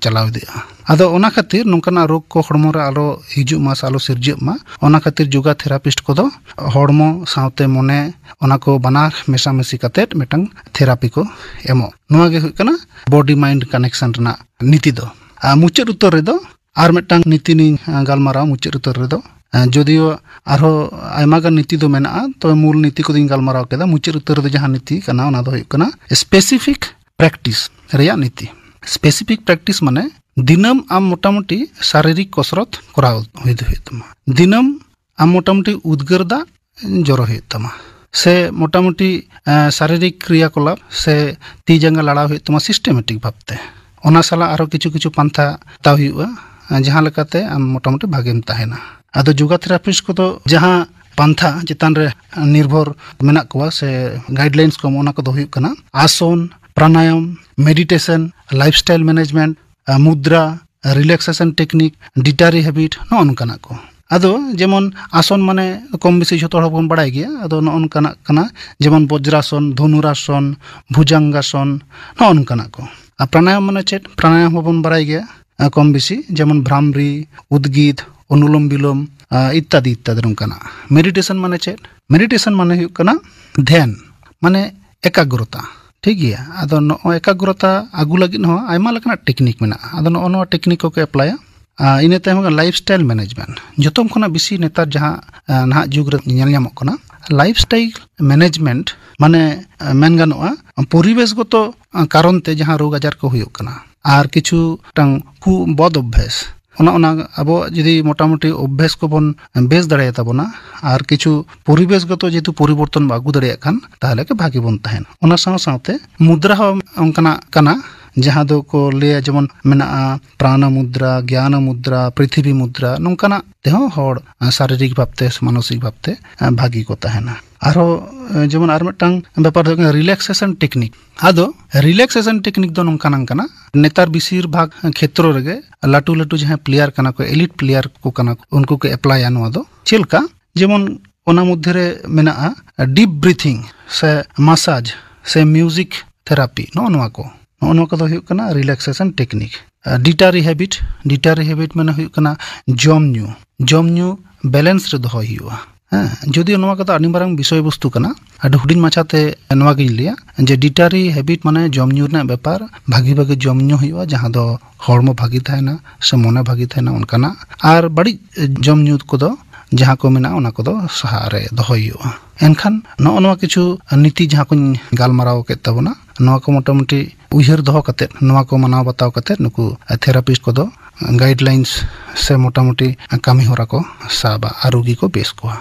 ᱪᱟᱞᱟᱣ ᱤᱫᱤᱜᱼᱟ᱾ ᱟᱫᱚ ᱚᱱᱟ ᱠᱷᱟᱹᱛᱤᱨ ᱱᱚᱝᱠᱟᱱᱟᱜ ᱨᱳᱜᱽ ᱠᱚ ᱦᱚᱲᱢᱚ ᱨᱮ ᱟᱞᱚ ᱦᱤᱡᱩᱜ ᱢᱟ ᱥᱮ ᱟᱞᱚ ᱥᱤᱨᱡᱟᱹᱜ ᱢᱟ, ᱚᱱᱟ ᱠᱷᱟᱹᱛᱤᱨ ᱡᱳᱜᱟ ᱛᱷᱮᱨᱟᱯᱤᱥᱴ ᱠᱚᱫᱚ ᱦᱚᱲᱢᱚ ᱥᱟᱶᱛᱮ ᱢᱚᱱᱮ, ᱚᱱᱟ ᱠᱚ ᱵᱟᱱᱟᱨ ᱢᱮᱥᱟᱢᱤᱥᱤ ᱠᱟᱛᱮᱫ ᱢᱤᱫᱴᱟᱝ ᱛᱷᱮᱨᱟᱯᱤ ᱠᱚ ᱮᱢᱚᱜ᱾ ᱱᱚᱣᱟ ᱜᱮ ᱦᱩᱭᱩᱜ ᱠᱟᱱᱟ ᱵᱚᱰᱤ ᱢᱟᱭᱤᱱᱰ ᱠᱟᱱᱮᱠᱥᱚᱱ ᱨᱮᱱᱟᱜ ᱱᱤᱛᱤ ᱫᱚ᱾ ᱟᱨ ᱢᱩᱪᱟᱹᱫ ᱩᱛᱟᱹᱨ ᱨᱮᱫᱚ ᱟᱨ ᱢᱤᱫᱴᱟᱝ ᱱᱤᱛᱤ ᱱᱤᱧ, ᱟ, ᱜᱟᱞᱢᱟᱨᱟᱣᱟ ᱢᱩᱪᱟᱹᱫ ᱩᱛᱟᱹᱨ ᱨᱮᱫᱚ᱾ ᱟ, ᱡᱚᱫᱤᱭᱳ ᱟᱨᱦᱚᱸ ᱟᱭᱢᱟ ᱜᱟᱱ ᱱᱤᱛᱤ ᱫᱚ ᱢᱮᱱᱟᱜᱼᱟ, ᱛᱚᱵᱮ ᱢᱩᱞ ᱱᱤᱛᱤ ᱠᱚᱫᱚᱧ ᱜᱟᱞᱢᱟᱨᱟᱣ ᱠᱮᱫᱟ᱾ ᱢᱩᱪᱟᱹᱫ ᱩᱛᱟᱹᱨ ᱨᱮᱫᱚ ᱡᱟᱦᱟᱸ ᱱᱤᱛᱤ ᱠᱟᱱᱟ, ᱚᱱᱟ ᱫᱚ ᱦᱩᱭᱩᱜ ᱠᱟᱱᱟ ᱥᱯᱮᱥᱤᱯᱷᱤᱠ ᱯᱨᱮᱠᱴᱤᱥ ᱨᱮᱭᱟᱜ ᱱᱤᱛᱤ᱾ ᱥᱯᱮᱥᱤᱯᱷᱤᱠ ᱯᱨᱮᱠᱴᱤᱥ ᱢᱟᱱᱮ ᱫᱤᱱᱟᱹᱢ ᱟᱢ ᱢᱚᱴᱟᱢᱩᱴᱤ ᱥᱟᱨᱤᱨᱤᱠ ᱠᱚᱥᱨᱚᱛ ᱠᱚᱨᱟᱣ ᱦᱩᱭ ᱫᱚ ᱦᱩᱭᱩᱜ ᱛᱟᱢᱟ᱾ ᱫᱤᱱᱟᱹᱢ ᱟᱢ ᱢᱚᱴᱟᱢᱩᱴᱤ ᱩᱫᱽᱜᱟᱹᱨ ᱫᱟᱜ ᱡᱚᱨᱚ ᱦᱩᱭᱩᱜ ᱛᱟᱢᱟ, ᱥᱮ ᱢᱚᱴᱟᱢᱩᱴᱤ, ᱮ, ᱥᱟᱨᱤᱨᱤᱠ ᱠᱨᱤᱭᱟᱠᱚᱞᱟᱯ ᱥᱮ ᱛᱤ ᱡᱟᱸᱜᱟ ᱞᱟᱲᱟᱣ ᱦᱩᱭᱩᱜ ᱛᱟᱢᱟ ᱥᱤᱥᱴᱮᱢᱮᱴᱤᱠ ᱵᱷᱟᱵᱛᱮ᱾ ᱚᱱᱟ ᱥᱟᱞᱟᱜ ᱟᱨᱦᱚᱸ ᱠᱤᱪᱷᱩ ᱠᱤᱪᱷᱩ ᱯᱟᱱᱛᱷᱟ ᱦᱟᱛᱟᱣ ᱦᱩᱭᱩᱜᱼᱟ, ᱮ, ᱡᱟᱦᱟᱸ ᱞᱮᱠᱟᱛᱮ ᱟᱢ ᱢᱚᱴᱟᱢᱩᱴᱤ ᱵᱷᱟᱜᱮᱢ ᱛᱟᱦᱮᱱᱟ᱾ ᱟᱫᱚ ᱡᱳᱜᱟ ᱛᱷᱮᱨᱟᱯᱤᱥᱴ ᱠᱚᱫᱚ ᱡᱟᱦᱟᱸ ᱯᱟᱱᱛᱷᱟ ᱪᱮᱛᱟᱱ ᱨᱮ ᱱᱤᱨᱵᱷᱚᱨ ᱢᱮᱱᱟᱜ ᱠᱚᱣᱟ ᱥᱮ ᱜᱟᱭᱤᱰᱞᱟᱭᱤᱱᱥ ᱠᱚ ᱮᱢᱚᱜ, ᱚᱱᱟ ᱠᱚᱫᱚ ᱦᱩᱭᱩᱜ ᱠᱟᱱᱟ ᱟᱥᱚᱱ, ᱯᱨᱟᱱᱟᱭᱟᱢ, ᱢᱮᱰᱤᱴᱮᱥᱚᱱ, ᱞᱟᱭᱤᱯᱷᱥᱴᱟᱭᱤᱞ ᱢᱮᱱᱮᱡᱢᱮᱱᱴ, ᱟᱨ ᱢᱩᱫᱽᱨᱟ, ᱨᱤᱞᱮᱠᱥᱮᱥᱚᱱ ᱴᱮᱠᱱᱤᱠ, ᱰᱤᱴᱟᱨᱤ ᱦᱮᱵᱤᱴ, ᱱᱚᱜᱼᱚ ᱱᱚᱝᱠᱟᱱᱟᱜ ᱠᱚ᱾ ᱟᱫᱚ ᱡᱮᱢᱚᱱ ᱟᱥᱚᱱ ᱢᱟᱱᱮ ᱠᱚᱢ ᱵᱮᱥᱤ ᱡᱷᱚᱛᱚ ᱦᱚᱲ ᱵᱚᱱ ᱵᱟᱲᱟᱭ ᱜᱮᱭᱟ, ᱟᱫᱚ ᱱᱚᱜᱼᱚ ᱱᱚᱝᱠᱟᱱᱟᱜ ᱠᱟᱱᱟ, ᱡᱮᱢᱚᱱ ᱵᱚᱡᱽᱨᱟᱥᱚᱱ, ᱫᱷᱚᱱᱩᱨᱟᱥᱚᱱ, ᱵᱷᱩᱡᱟᱝᱜᱟᱥᱚᱱ, ᱱᱚᱜᱼᱚ ᱱᱚᱝᱠᱟᱱᱟᱜ ᱠᱚ᱾ ᱟᱨ ᱯᱨᱟᱱᱟᱭᱟᱢ ᱢᱟᱱᱮ ᱪᱮᱫ? ᱯᱨᱟᱱᱟᱭᱟᱢ ᱦᱚᱸᱵᱚᱱ ᱵᱟᱲᱟᱭ ᱜᱮᱭᱟ, ᱟᱨ ᱠᱚᱢ ᱵᱮᱥᱤ, ᱡᱮᱢᱚᱱ ᱵᱷᱨᱟᱢᱨᱤ, ᱩᱫᱽᱜᱤᱛ, ᱚᱱᱩᱞᱳᱢ ᱵᱤᱞᱳᱢ, ᱟᱨ ᱤᱛᱛᱟᱫᱤ ᱤᱛᱛᱟᱫᱤ ᱱᱚᱝᱠᱟᱱᱟᱜ᱾ ᱢᱮᱰᱤᱴᱮᱥᱚᱱ ᱢᱟᱱᱮ ᱪᱮᱫ? ᱢᱮᱰᱤᱴᱮᱥᱚᱱ ᱢᱟᱱᱮ ᱦᱩᱭᱩᱜ ᱠᱟᱱᱟ ᱫᱷᱮᱭᱟᱱ, ᱢᱟᱱᱮ ᱮᱠᱟᱜᱨᱚᱛᱟ᱾ ᱴᱷᱤᱠ ᱜᱮᱭᱟ, ᱟᱫᱚ ᱱᱚᱜᱼᱚᱭ ᱮᱠᱟᱜᱨᱚᱛᱟ ᱟᱹᱜᱩ ᱞᱟᱹᱜᱤᱫ ᱦᱚᱸ ᱟᱭᱢᱟ ᱞᱮᱠᱟᱱᱟᱜ ᱴᱮᱠᱱᱤᱠ ᱢᱮᱱᱟᱜᱼᱟ᱾ ᱟᱫᱚ ᱱᱚᱜᱼᱚ ᱱᱚᱣᱟ ᱴᱮᱠᱱᱤᱠ ᱠᱚᱠᱚ ᱮᱯᱞᱟᱭᱟ᱾ ᱟᱨ ᱤᱱᱟᱹ ᱛᱟᱭᱚᱢ ᱦᱩᱭᱩᱜ ᱠᱟᱱᱟ ᱞᱟᱭᱤᱯᱷᱥᱴᱟᱭᱤᱞ ᱢᱮᱱᱮᱡᱢᱮᱱᱴ᱾ ᱡᱚᱛᱚ ᱠᱷᱚᱱᱟᱜ ᱵᱮᱥᱤ ᱱᱮᱛᱟᱨ ᱡᱟᱦᱟᱸ, ᱟᱸ, ᱱᱟᱦᱟᱜ ᱡᱩᱜᱽ ᱨᱮ ᱧᱮᱞ ᱧᱟᱢᱚᱜ ᱠᱟᱱᱟ, ᱞᱟᱭᱤᱯᱷᱥᱴᱟᱭᱤᱞ ᱢᱮᱱᱮᱡᱢᱮᱱᱴ ᱢᱟᱱᱮ, ᱟᱸ, ᱢᱮᱱ ᱜᱟᱱᱚᱜᱼᱟ ᱯᱚᱨᱤᱵᱮᱥᱜᱚᱛᱚ, ᱟᱸ, ᱠᱟᱨᱚᱱ ᱛᱮ ᱡᱟᱦᱟᱸ ᱨᱳᱜᱽ ᱟᱡᱟᱨ ᱠᱚ ᱦᱩᱭᱩᱜ ᱠᱟᱱᱟ᱾ ᱟᱨ ᱠᱤᱪᱷᱩ ᱢᱤᱫᱴᱟᱝ ᱠᱩ ᱵᱚᱫ ᱚᱵᱵᱷᱟᱥ, ᱚᱱᱟ, ᱚᱱᱟ ᱟᱵᱚᱣᱟᱜ ᱡᱩᱫᱤ ᱢᱚᱴᱟᱢᱩᱴᱤ ᱚᱵᱵᱷᱟᱥ ᱠᱚᱵᱚᱱ ᱵᱮᱥ ᱫᱟᱲᱮᱭᱟᱛᱟ ᱵᱚᱱᱟ, ᱟᱨ ᱠᱤᱪᱷᱩ ᱯᱚᱨᱤᱵᱮᱥᱜᱚᱛᱚ ᱡᱮᱦᱮᱛᱩ ᱯᱚᱨᱤᱵᱚᱨᱛᱚᱱ ᱵᱚ ᱟᱹᱜᱩ ᱫᱟᱲᱮᱭᱟᱜ ᱠᱷᱟᱱ, ᱛᱟᱦᱚᱞᱮ ᱜᱮ ᱵᱷᱟᱜᱤ ᱵᱚᱱ ᱛᱟᱦᱮᱱᱟ᱾ ᱚᱱᱟ ᱥᱟᱶ ᱥᱟᱶᱛᱮ ᱢᱩᱫᱽᱨᱟ ᱦᱚᱸ ᱚᱱᱠᱟᱱᱟᱜ ᱠᱟᱱᱟ, ᱡᱟᱦᱟᱸ ᱫᱚᱠᱚ ᱞᱟᱹᱭᱟ, ᱡᱮᱢᱚᱱ ᱢᱮᱱᱟᱜᱼᱟ ᱯᱨᱟᱱᱟ ᱢᱩᱫᱽᱨᱟ, ᱜᱮᱭᱟᱱᱟ ᱢᱩᱫᱽᱨᱟ, ᱯᱨᱤᱛᱷᱤᱵᱤ ᱢᱩᱫᱽᱨᱟ, ᱱᱚᱝᱠᱟᱱᱟᱜ ᱛᱮᱦᱚᱸ ᱦᱚᱲ ᱥᱟᱨᱤᱨᱤᱠ ᱵᱷᱟᱵᱛᱮ ᱥᱮ ᱢᱟᱱᱚᱥᱤᱠ ᱵᱷᱟᱵᱛᱮ ᱵᱷᱟᱹᱜᱤ ᱠᱚ ᱛᱟᱦᱮᱱᱟ᱾ ᱟᱨᱦᱚᱸ ᱡᱮᱢᱚᱱ ᱟᱨ ᱢᱤᱫᱴᱟᱝ ᱵᱮᱯᱟᱨ ᱫᱚ ᱦᱩᱭᱩᱜ ᱠᱟᱱᱟ ᱨᱤᱞᱮᱠᱥᱮᱥᱚᱱ ᱴᱮᱠᱱᱤᱠ᱾ ᱟᱫᱚ ᱨᱤᱞᱮᱠᱥᱮᱥᱚᱱ ᱴᱮᱠᱱᱤᱠ ᱫᱚ ᱱᱚᱝᱠᱟᱱᱟᱝ ᱠᱟᱱᱟ, ᱱᱮᱛᱟᱨ ᱵᱮᱥᱤᱨ ᱵᱷᱟᱜᱽ ᱠᱷᱮᱛᱨᱚ ᱨᱮᱜᱮ ᱞᱟᱹᱴᱩ ᱞᱟᱹᱴᱩ ᱡᱟᱦᱟᱸᱭ ᱯᱞᱮᱭᱟᱨ ᱠᱟᱱᱟ ᱠᱚ, ᱮᱞᱤᱴ ᱯᱞᱮᱭᱟᱨ ᱠᱚ ᱠᱟᱱᱟ ᱠᱚ, ᱩᱱᱠᱩ ᱠᱚ ᱮᱯᱞᱟᱭᱟ ᱱᱚᱣᱟ ᱫᱚ᱾ ᱪᱮᱫ ᱞᱮᱠᱟ? ᱡᱮᱢᱚᱱ ᱚᱱᱟ ᱢᱚᱫᱽᱫᱷᱮ ᱨᱮ ᱢᱮᱱᱟᱜᱼᱟ ᱰᱤᱯ ᱵᱨᱤᱛᱷᱤᱝ ᱥᱮ ᱢᱟᱥᱟᱡᱽ ᱥᱮ ᱢᱤᱣᱡᱤᱠ ᱛᱷᱮᱨᱟᱯᱤ, ᱱᱚᱜᱼᱚ ᱱᱚᱣᱟ ᱠᱚ᱾ ᱱᱚᱜᱼᱚ ᱱᱚᱣᱟ ᱠᱚᱫᱚ ᱦᱩᱭᱩᱜ ᱠᱟᱱᱟ ᱨᱤᱞᱮᱠᱥᱮᱥᱚᱱ ᱴᱮᱠᱱᱤᱠ᱾ ᱰᱤᱴᱟᱨᱤ ᱦᱮᱵᱤᱴ, ᱰᱤᱴᱟᱨᱤ ᱦᱮᱵᱤᱴ ᱢᱟᱱᱮ ᱦᱩᱭᱩᱜ ᱠᱟᱱᱟ ᱡᱚᱢ ᱧᱩ, ᱡᱚᱢ ᱧᱩ ᱵᱮᱞᱮᱱᱥ ᱨᱮ ᱫᱚᱦᱚᱭ ᱦᱩᱭᱩᱜᱼᱟ᱾ ᱦᱮᱸ, ᱡᱩᱫᱤ ᱱᱚᱣᱟ ᱠᱚᱫᱚ ᱟᱹᱰᱤ ᱢᱟᱨᱟᱝ ᱵᱤᱥᱚᱭ ᱵᱚᱥᱛᱩ ᱠᱟᱱᱟ, ᱟᱹᱰᱤ ᱦᱩᱰᱤᱧ ᱢᱟᱪᱷᱟᱛᱮ ᱱᱚᱣᱟ ᱜᱤᱧ ᱞᱟᱹᱭᱟ ᱡᱮ ᱰᱤᱴᱟᱨᱤ ᱦᱮᱵᱤᱴ ᱢᱟᱱᱮ ᱡᱚᱢ ᱧᱩ ᱨᱮᱱᱟᱜ ᱵᱮᱯᱟᱨ, ᱵᱷᱟᱹᱜᱤ ᱵᱷᱟᱹᱜᱤ ᱡᱚᱢ ᱧᱩ ᱦᱩᱭᱩᱜᱼᱟ, ᱡᱟᱦᱟᱸ ᱫᱚ ᱦᱚᱲᱢᱚ ᱵᱷᱟᱹᱜᱤ ᱛᱟᱦᱮᱱᱟ ᱥᱮ ᱢᱚᱱᱮ ᱵᱷᱟᱹᱜᱤ ᱛᱟᱦᱮᱱᱟ ᱚᱱᱠᱟᱱᱟᱜ, ᱟᱨ ᱵᱟᱹᱲᱤᱡ ᱡᱚᱢ ᱧᱩ ᱠᱚᱫᱚ ᱡᱟᱦᱟᱸ ᱠᱚ ᱢᱮᱱᱟᱜᱼᱟ ᱚᱱᱟ ᱠᱚᱫᱚ ᱥᱟᱦᱟ ᱨᱮ ᱫᱚᱦᱚᱭ ᱦᱩᱭᱩᱜᱼᱟ᱾ ᱮᱱᱠᱷᱟᱱ ᱱᱚᱜᱼᱚ ᱱᱚᱣᱟ ᱠᱤᱪᱷᱩ ᱱᱤᱛᱤ ᱡᱟᱦᱟᱸ ᱠᱚᱧ ᱜᱟᱞᱢᱟᱨᱟᱣ ᱠᱮᱫ ᱛᱟᱵᱚᱱᱟ, ᱱᱚᱣᱟ ᱠᱚ ᱢᱚᱴᱟᱢᱩᱴᱤ ᱩᱭᱦᱟᱹᱨ ᱫᱚᱦᱚ ᱠᱟᱛᱮᱫ, ᱱᱚᱣᱟ ᱠᱚ ᱢᱟᱱᱟᱣ ᱵᱟᱛᱟᱣ ᱠᱟᱛᱮᱫ ᱱᱩᱠᱩ ᱛᱷᱮᱨᱟᱯᱤᱥᱴ ᱠᱚᱫᱚ ᱜᱟᱭᱤᱰᱞᱟᱭᱤᱱᱥ ᱥᱮ ᱢᱚᱴᱟᱢᱩᱴᱤ ᱠᱟᱹᱢᱤ ᱦᱚᱨᱟ ᱠᱚ ᱥᱟᱵᱟ ᱟᱨ ᱨᱩᱜᱤ ᱠᱚ ᱵᱮᱥ ᱠᱚᱣᱟ᱾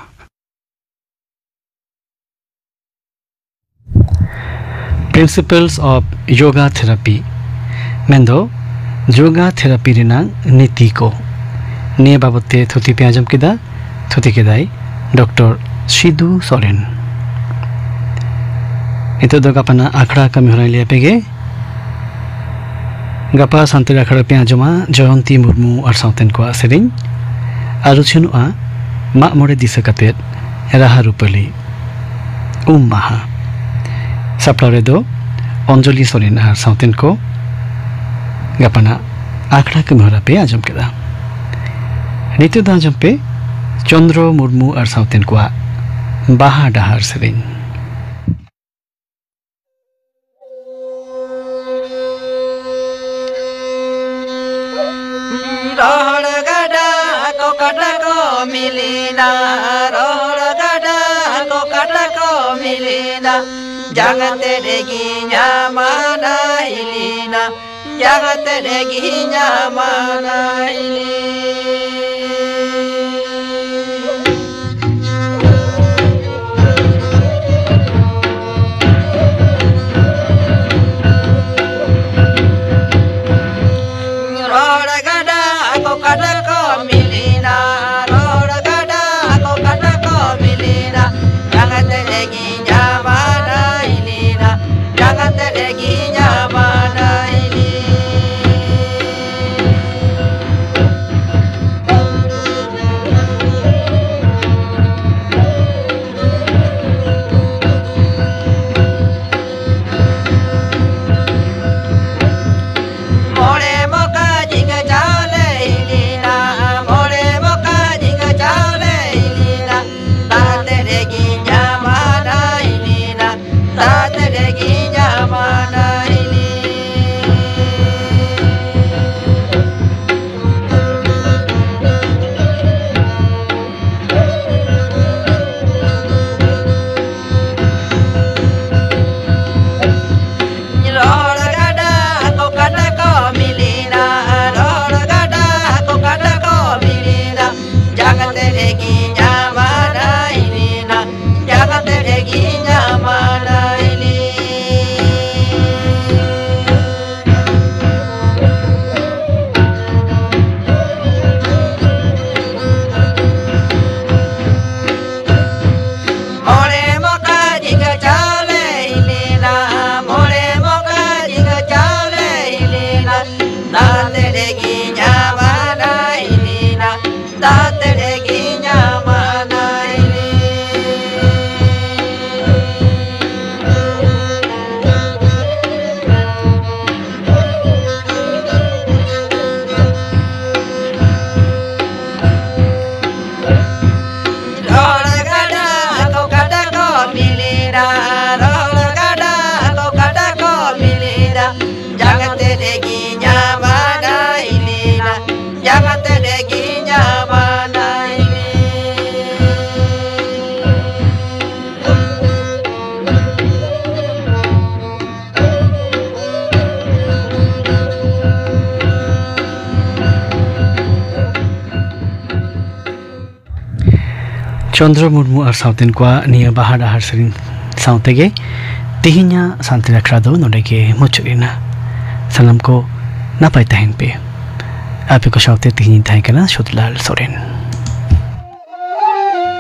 Principles of Yoga Therapy, ᱢᱮᱱᱫᱚ ᱡᱳᱜᱟ ᱛᱷᱮᱨᱟᱯᱤ ᱨᱮᱱᱟᱜ ᱱᱤᱛᱤ ᱠᱚ, ᱱᱤᱭᱟᱹ ᱵᱟᱵᱚᱛ ᱛᱮ ᱛᱷᱩᱛᱤ ᱯᱮ ᱟᱸᱡᱚᱢ ᱠᱮᱫᱟ᱾ ᱛᱷᱩᱛᱤ ᱠᱮᱫᱟᱭ ᱰᱚᱠᱴᱚᱨ ᱥᱤᱫᱩ ᱥᱚᱨᱮᱱ᱾ ᱱᱤᱛᱚᱜ ᱫᱚ ᱜᱟᱯᱟᱱᱟᱜ ᱟᱠᱷᱲᱟ ᱠᱟᱹᱢᱤ ᱦᱚᱨᱟᱧ ᱞᱟᱹᱭ ᱟᱯᱮ ᱜᱮ᱾ ᱜᱟᱯᱟ ᱥᱟᱱᱛᱟᱲᱤ ᱟᱠᱷᱲᱟ ᱨᱮᱯᱮ ᱟᱸᱡᱚᱢᱟ ᱡᱚᱭᱚᱱᱛᱤ ᱢᱩᱨᱢᱩ ᱟᱨ ᱥᱟᱶᱛᱮᱱ ᱠᱚᱣᱟᱜ ᱥᱮᱨᱮᱧ᱾ ᱟᱨ ᱩᱪᱷᱟᱹᱱᱚᱜᱼᱟ ᱢᱟᱜ ᱢᱚᱬᱮ ᱫᱤᱥᱟᱹ ᱠᱟᱛᱮᱫ ᱨᱟᱦᱟ ᱨᱩᱯᱟᱹᱞᱤ᱾ ᱩᱢ ᱢᱟᱦᱟ᱾ ᱥᱟᱯᱲᱟᱣ ᱨᱮᱫᱚ ᱚᱧᱡᱚᱞᱤ ᱥᱚᱨᱮᱱ ᱟᱨ ᱥᱟᱶᱛᱮᱱ ᱠᱚ᱾ ᱜᱟᱯᱟᱱᱟᱜ ᱟᱠᱷᱲᱟ ᱠᱟᱹᱢᱤ ᱦᱚᱨᱟ ᱯᱮ ᱟᱸᱡᱚᱢ ᱠᱮᱫᱟ᱾ ᱱᱤᱛᱚᱜ ᱫᱚ ᱟᱸᱡᱚᱢ ᱯᱮ ᱪᱚᱱᱫᱨᱚ ᱢᱩᱨᱢᱩ ᱟᱨ ᱥᱟᱶᱛᱮᱱ ᱠᱚᱣᱟᱜ ᱵᱟᱦᱟ ᱰᱟᱦᱟᱨ ᱥᱮᱨᱮᱧ᱾ ᱨᱚᱦᱚᱲ ᱜᱟᱰᱟ ᱠᱚ ᱠᱟᱴᱟ ᱠᱚ ᱢᱤᱞᱤᱱᱟ, ᱨᱚᱦᱚᱲ ᱜᱟᱰᱟ ᱠᱚ ᱠᱟᱴᱟ ᱠᱚ ᱢᱤᱞᱤᱱᱟ, ᱡᱟᱸᱜᱟ ᱛᱮ ᱰᱮᱜᱤ ᱧᱟᱢᱟ ᱱᱟᱭᱞᱤᱱᱟ, ᱡᱟᱸᱜᱟ ᱛᱮ ᱰᱮᱜᱤ ᱧᱟᱢᱟ ᱱᱟᱭᱞᱤᱱᱟ᱾ ᱜᱤᱧ ᱟᱢᱟᱱᱟᱭ ᱞᱮᱱᱟ, ᱡᱟᱸᱜᱟ ᱛᱮᱨᱮ ᱜᱤᱧ ᱟᱢᱟᱱᱟᱭ ᱞᱮᱱᱟ᱾ ᱢᱚᱬᱮ ᱢᱚᱠᱟ ᱡᱷᱤᱸᱜᱟᱹ ᱪᱟᱣᱞᱮ ᱞᱮᱱᱟ, ᱢᱚᱬᱮ ᱢᱚᱠᱟ ᱡᱷᱤᱸᱜᱟᱹ ᱪᱟᱣᱞᱮ ᱞᱮᱱᱟ, ᱫᱟᱜ ᱛᱮᱨᱮ ᱜᱤᱧ ᱟᱢᱟᱱᱟᱭ ᱞᱮᱱᱟ, ᱫᱟᱜ ᱛᱮᱨᱮ ᱜᱤᱧ ᱟᱢᱟᱱᱟᱭ ᱞᱮᱱᱟ᱾ ᱨᱚᱦᱚᱲ ᱜᱟᱰᱟ ᱠᱚ ᱠᱟᱴᱟ ᱠᱚ ᱢᱤᱞᱮᱫᱟ, ᱨᱚᱦᱚᱲ ᱜᱟᱰᱟ ᱠᱚ ᱠᱟᱴᱟ ᱠᱚ ᱢᱤᱞᱮᱫᱟ, ᱡᱟᱸᱜᱟ ᱛᱮᱨᱮ ᱜᱤᱧ ᱟᱢᱟᱱᱟᱭ ᱞᱮᱱᱟ, ᱡᱟᱸᱜᱟ ᱛᱮᱨᱮ ᱜᱤᱧ ᱟᱢᱟᱱᱟᱭ ᱞᱮᱱᱟ᱾ ᱪᱚᱱᱫᱨᱚ ᱢᱩᱨᱢᱩ ᱟᱨ ᱥᱟᱶᱛᱮᱱ ᱠᱚᱣᱟᱜ ᱱᱤᱭᱟᱹ ᱵᱟᱦᱟ ᱰᱟᱦᱟᱨ ᱥᱮᱨᱮᱧ ᱥᱟᱶᱛᱮ ᱜᱮ ᱛᱮᱦᱮᱧᱟᱜ ᱥᱟᱱᱛᱟᱲ ᱟᱠᱷᱲᱟ ᱫᱚ ᱱᱚᱰᱮ ᱜᱮ ᱢᱩᱪᱟᱹᱫ ᱮᱱᱟ᱾ ᱥᱟᱱᱟᱢ ᱠᱚ ᱱᱟᱯᱟᱭ ᱛᱟᱦᱮᱱ ᱯᱮ᱾ ᱟᱯᱮ ᱠᱚ ᱥᱟᱶᱛᱮ ᱛᱮᱦᱮᱧᱤᱧ ᱛᱟᱦᱮᱸ ᱠᱟᱱᱟ ᱥᱩᱫᱷᱞᱟᱞ ᱥᱚᱨᱮᱱ᱾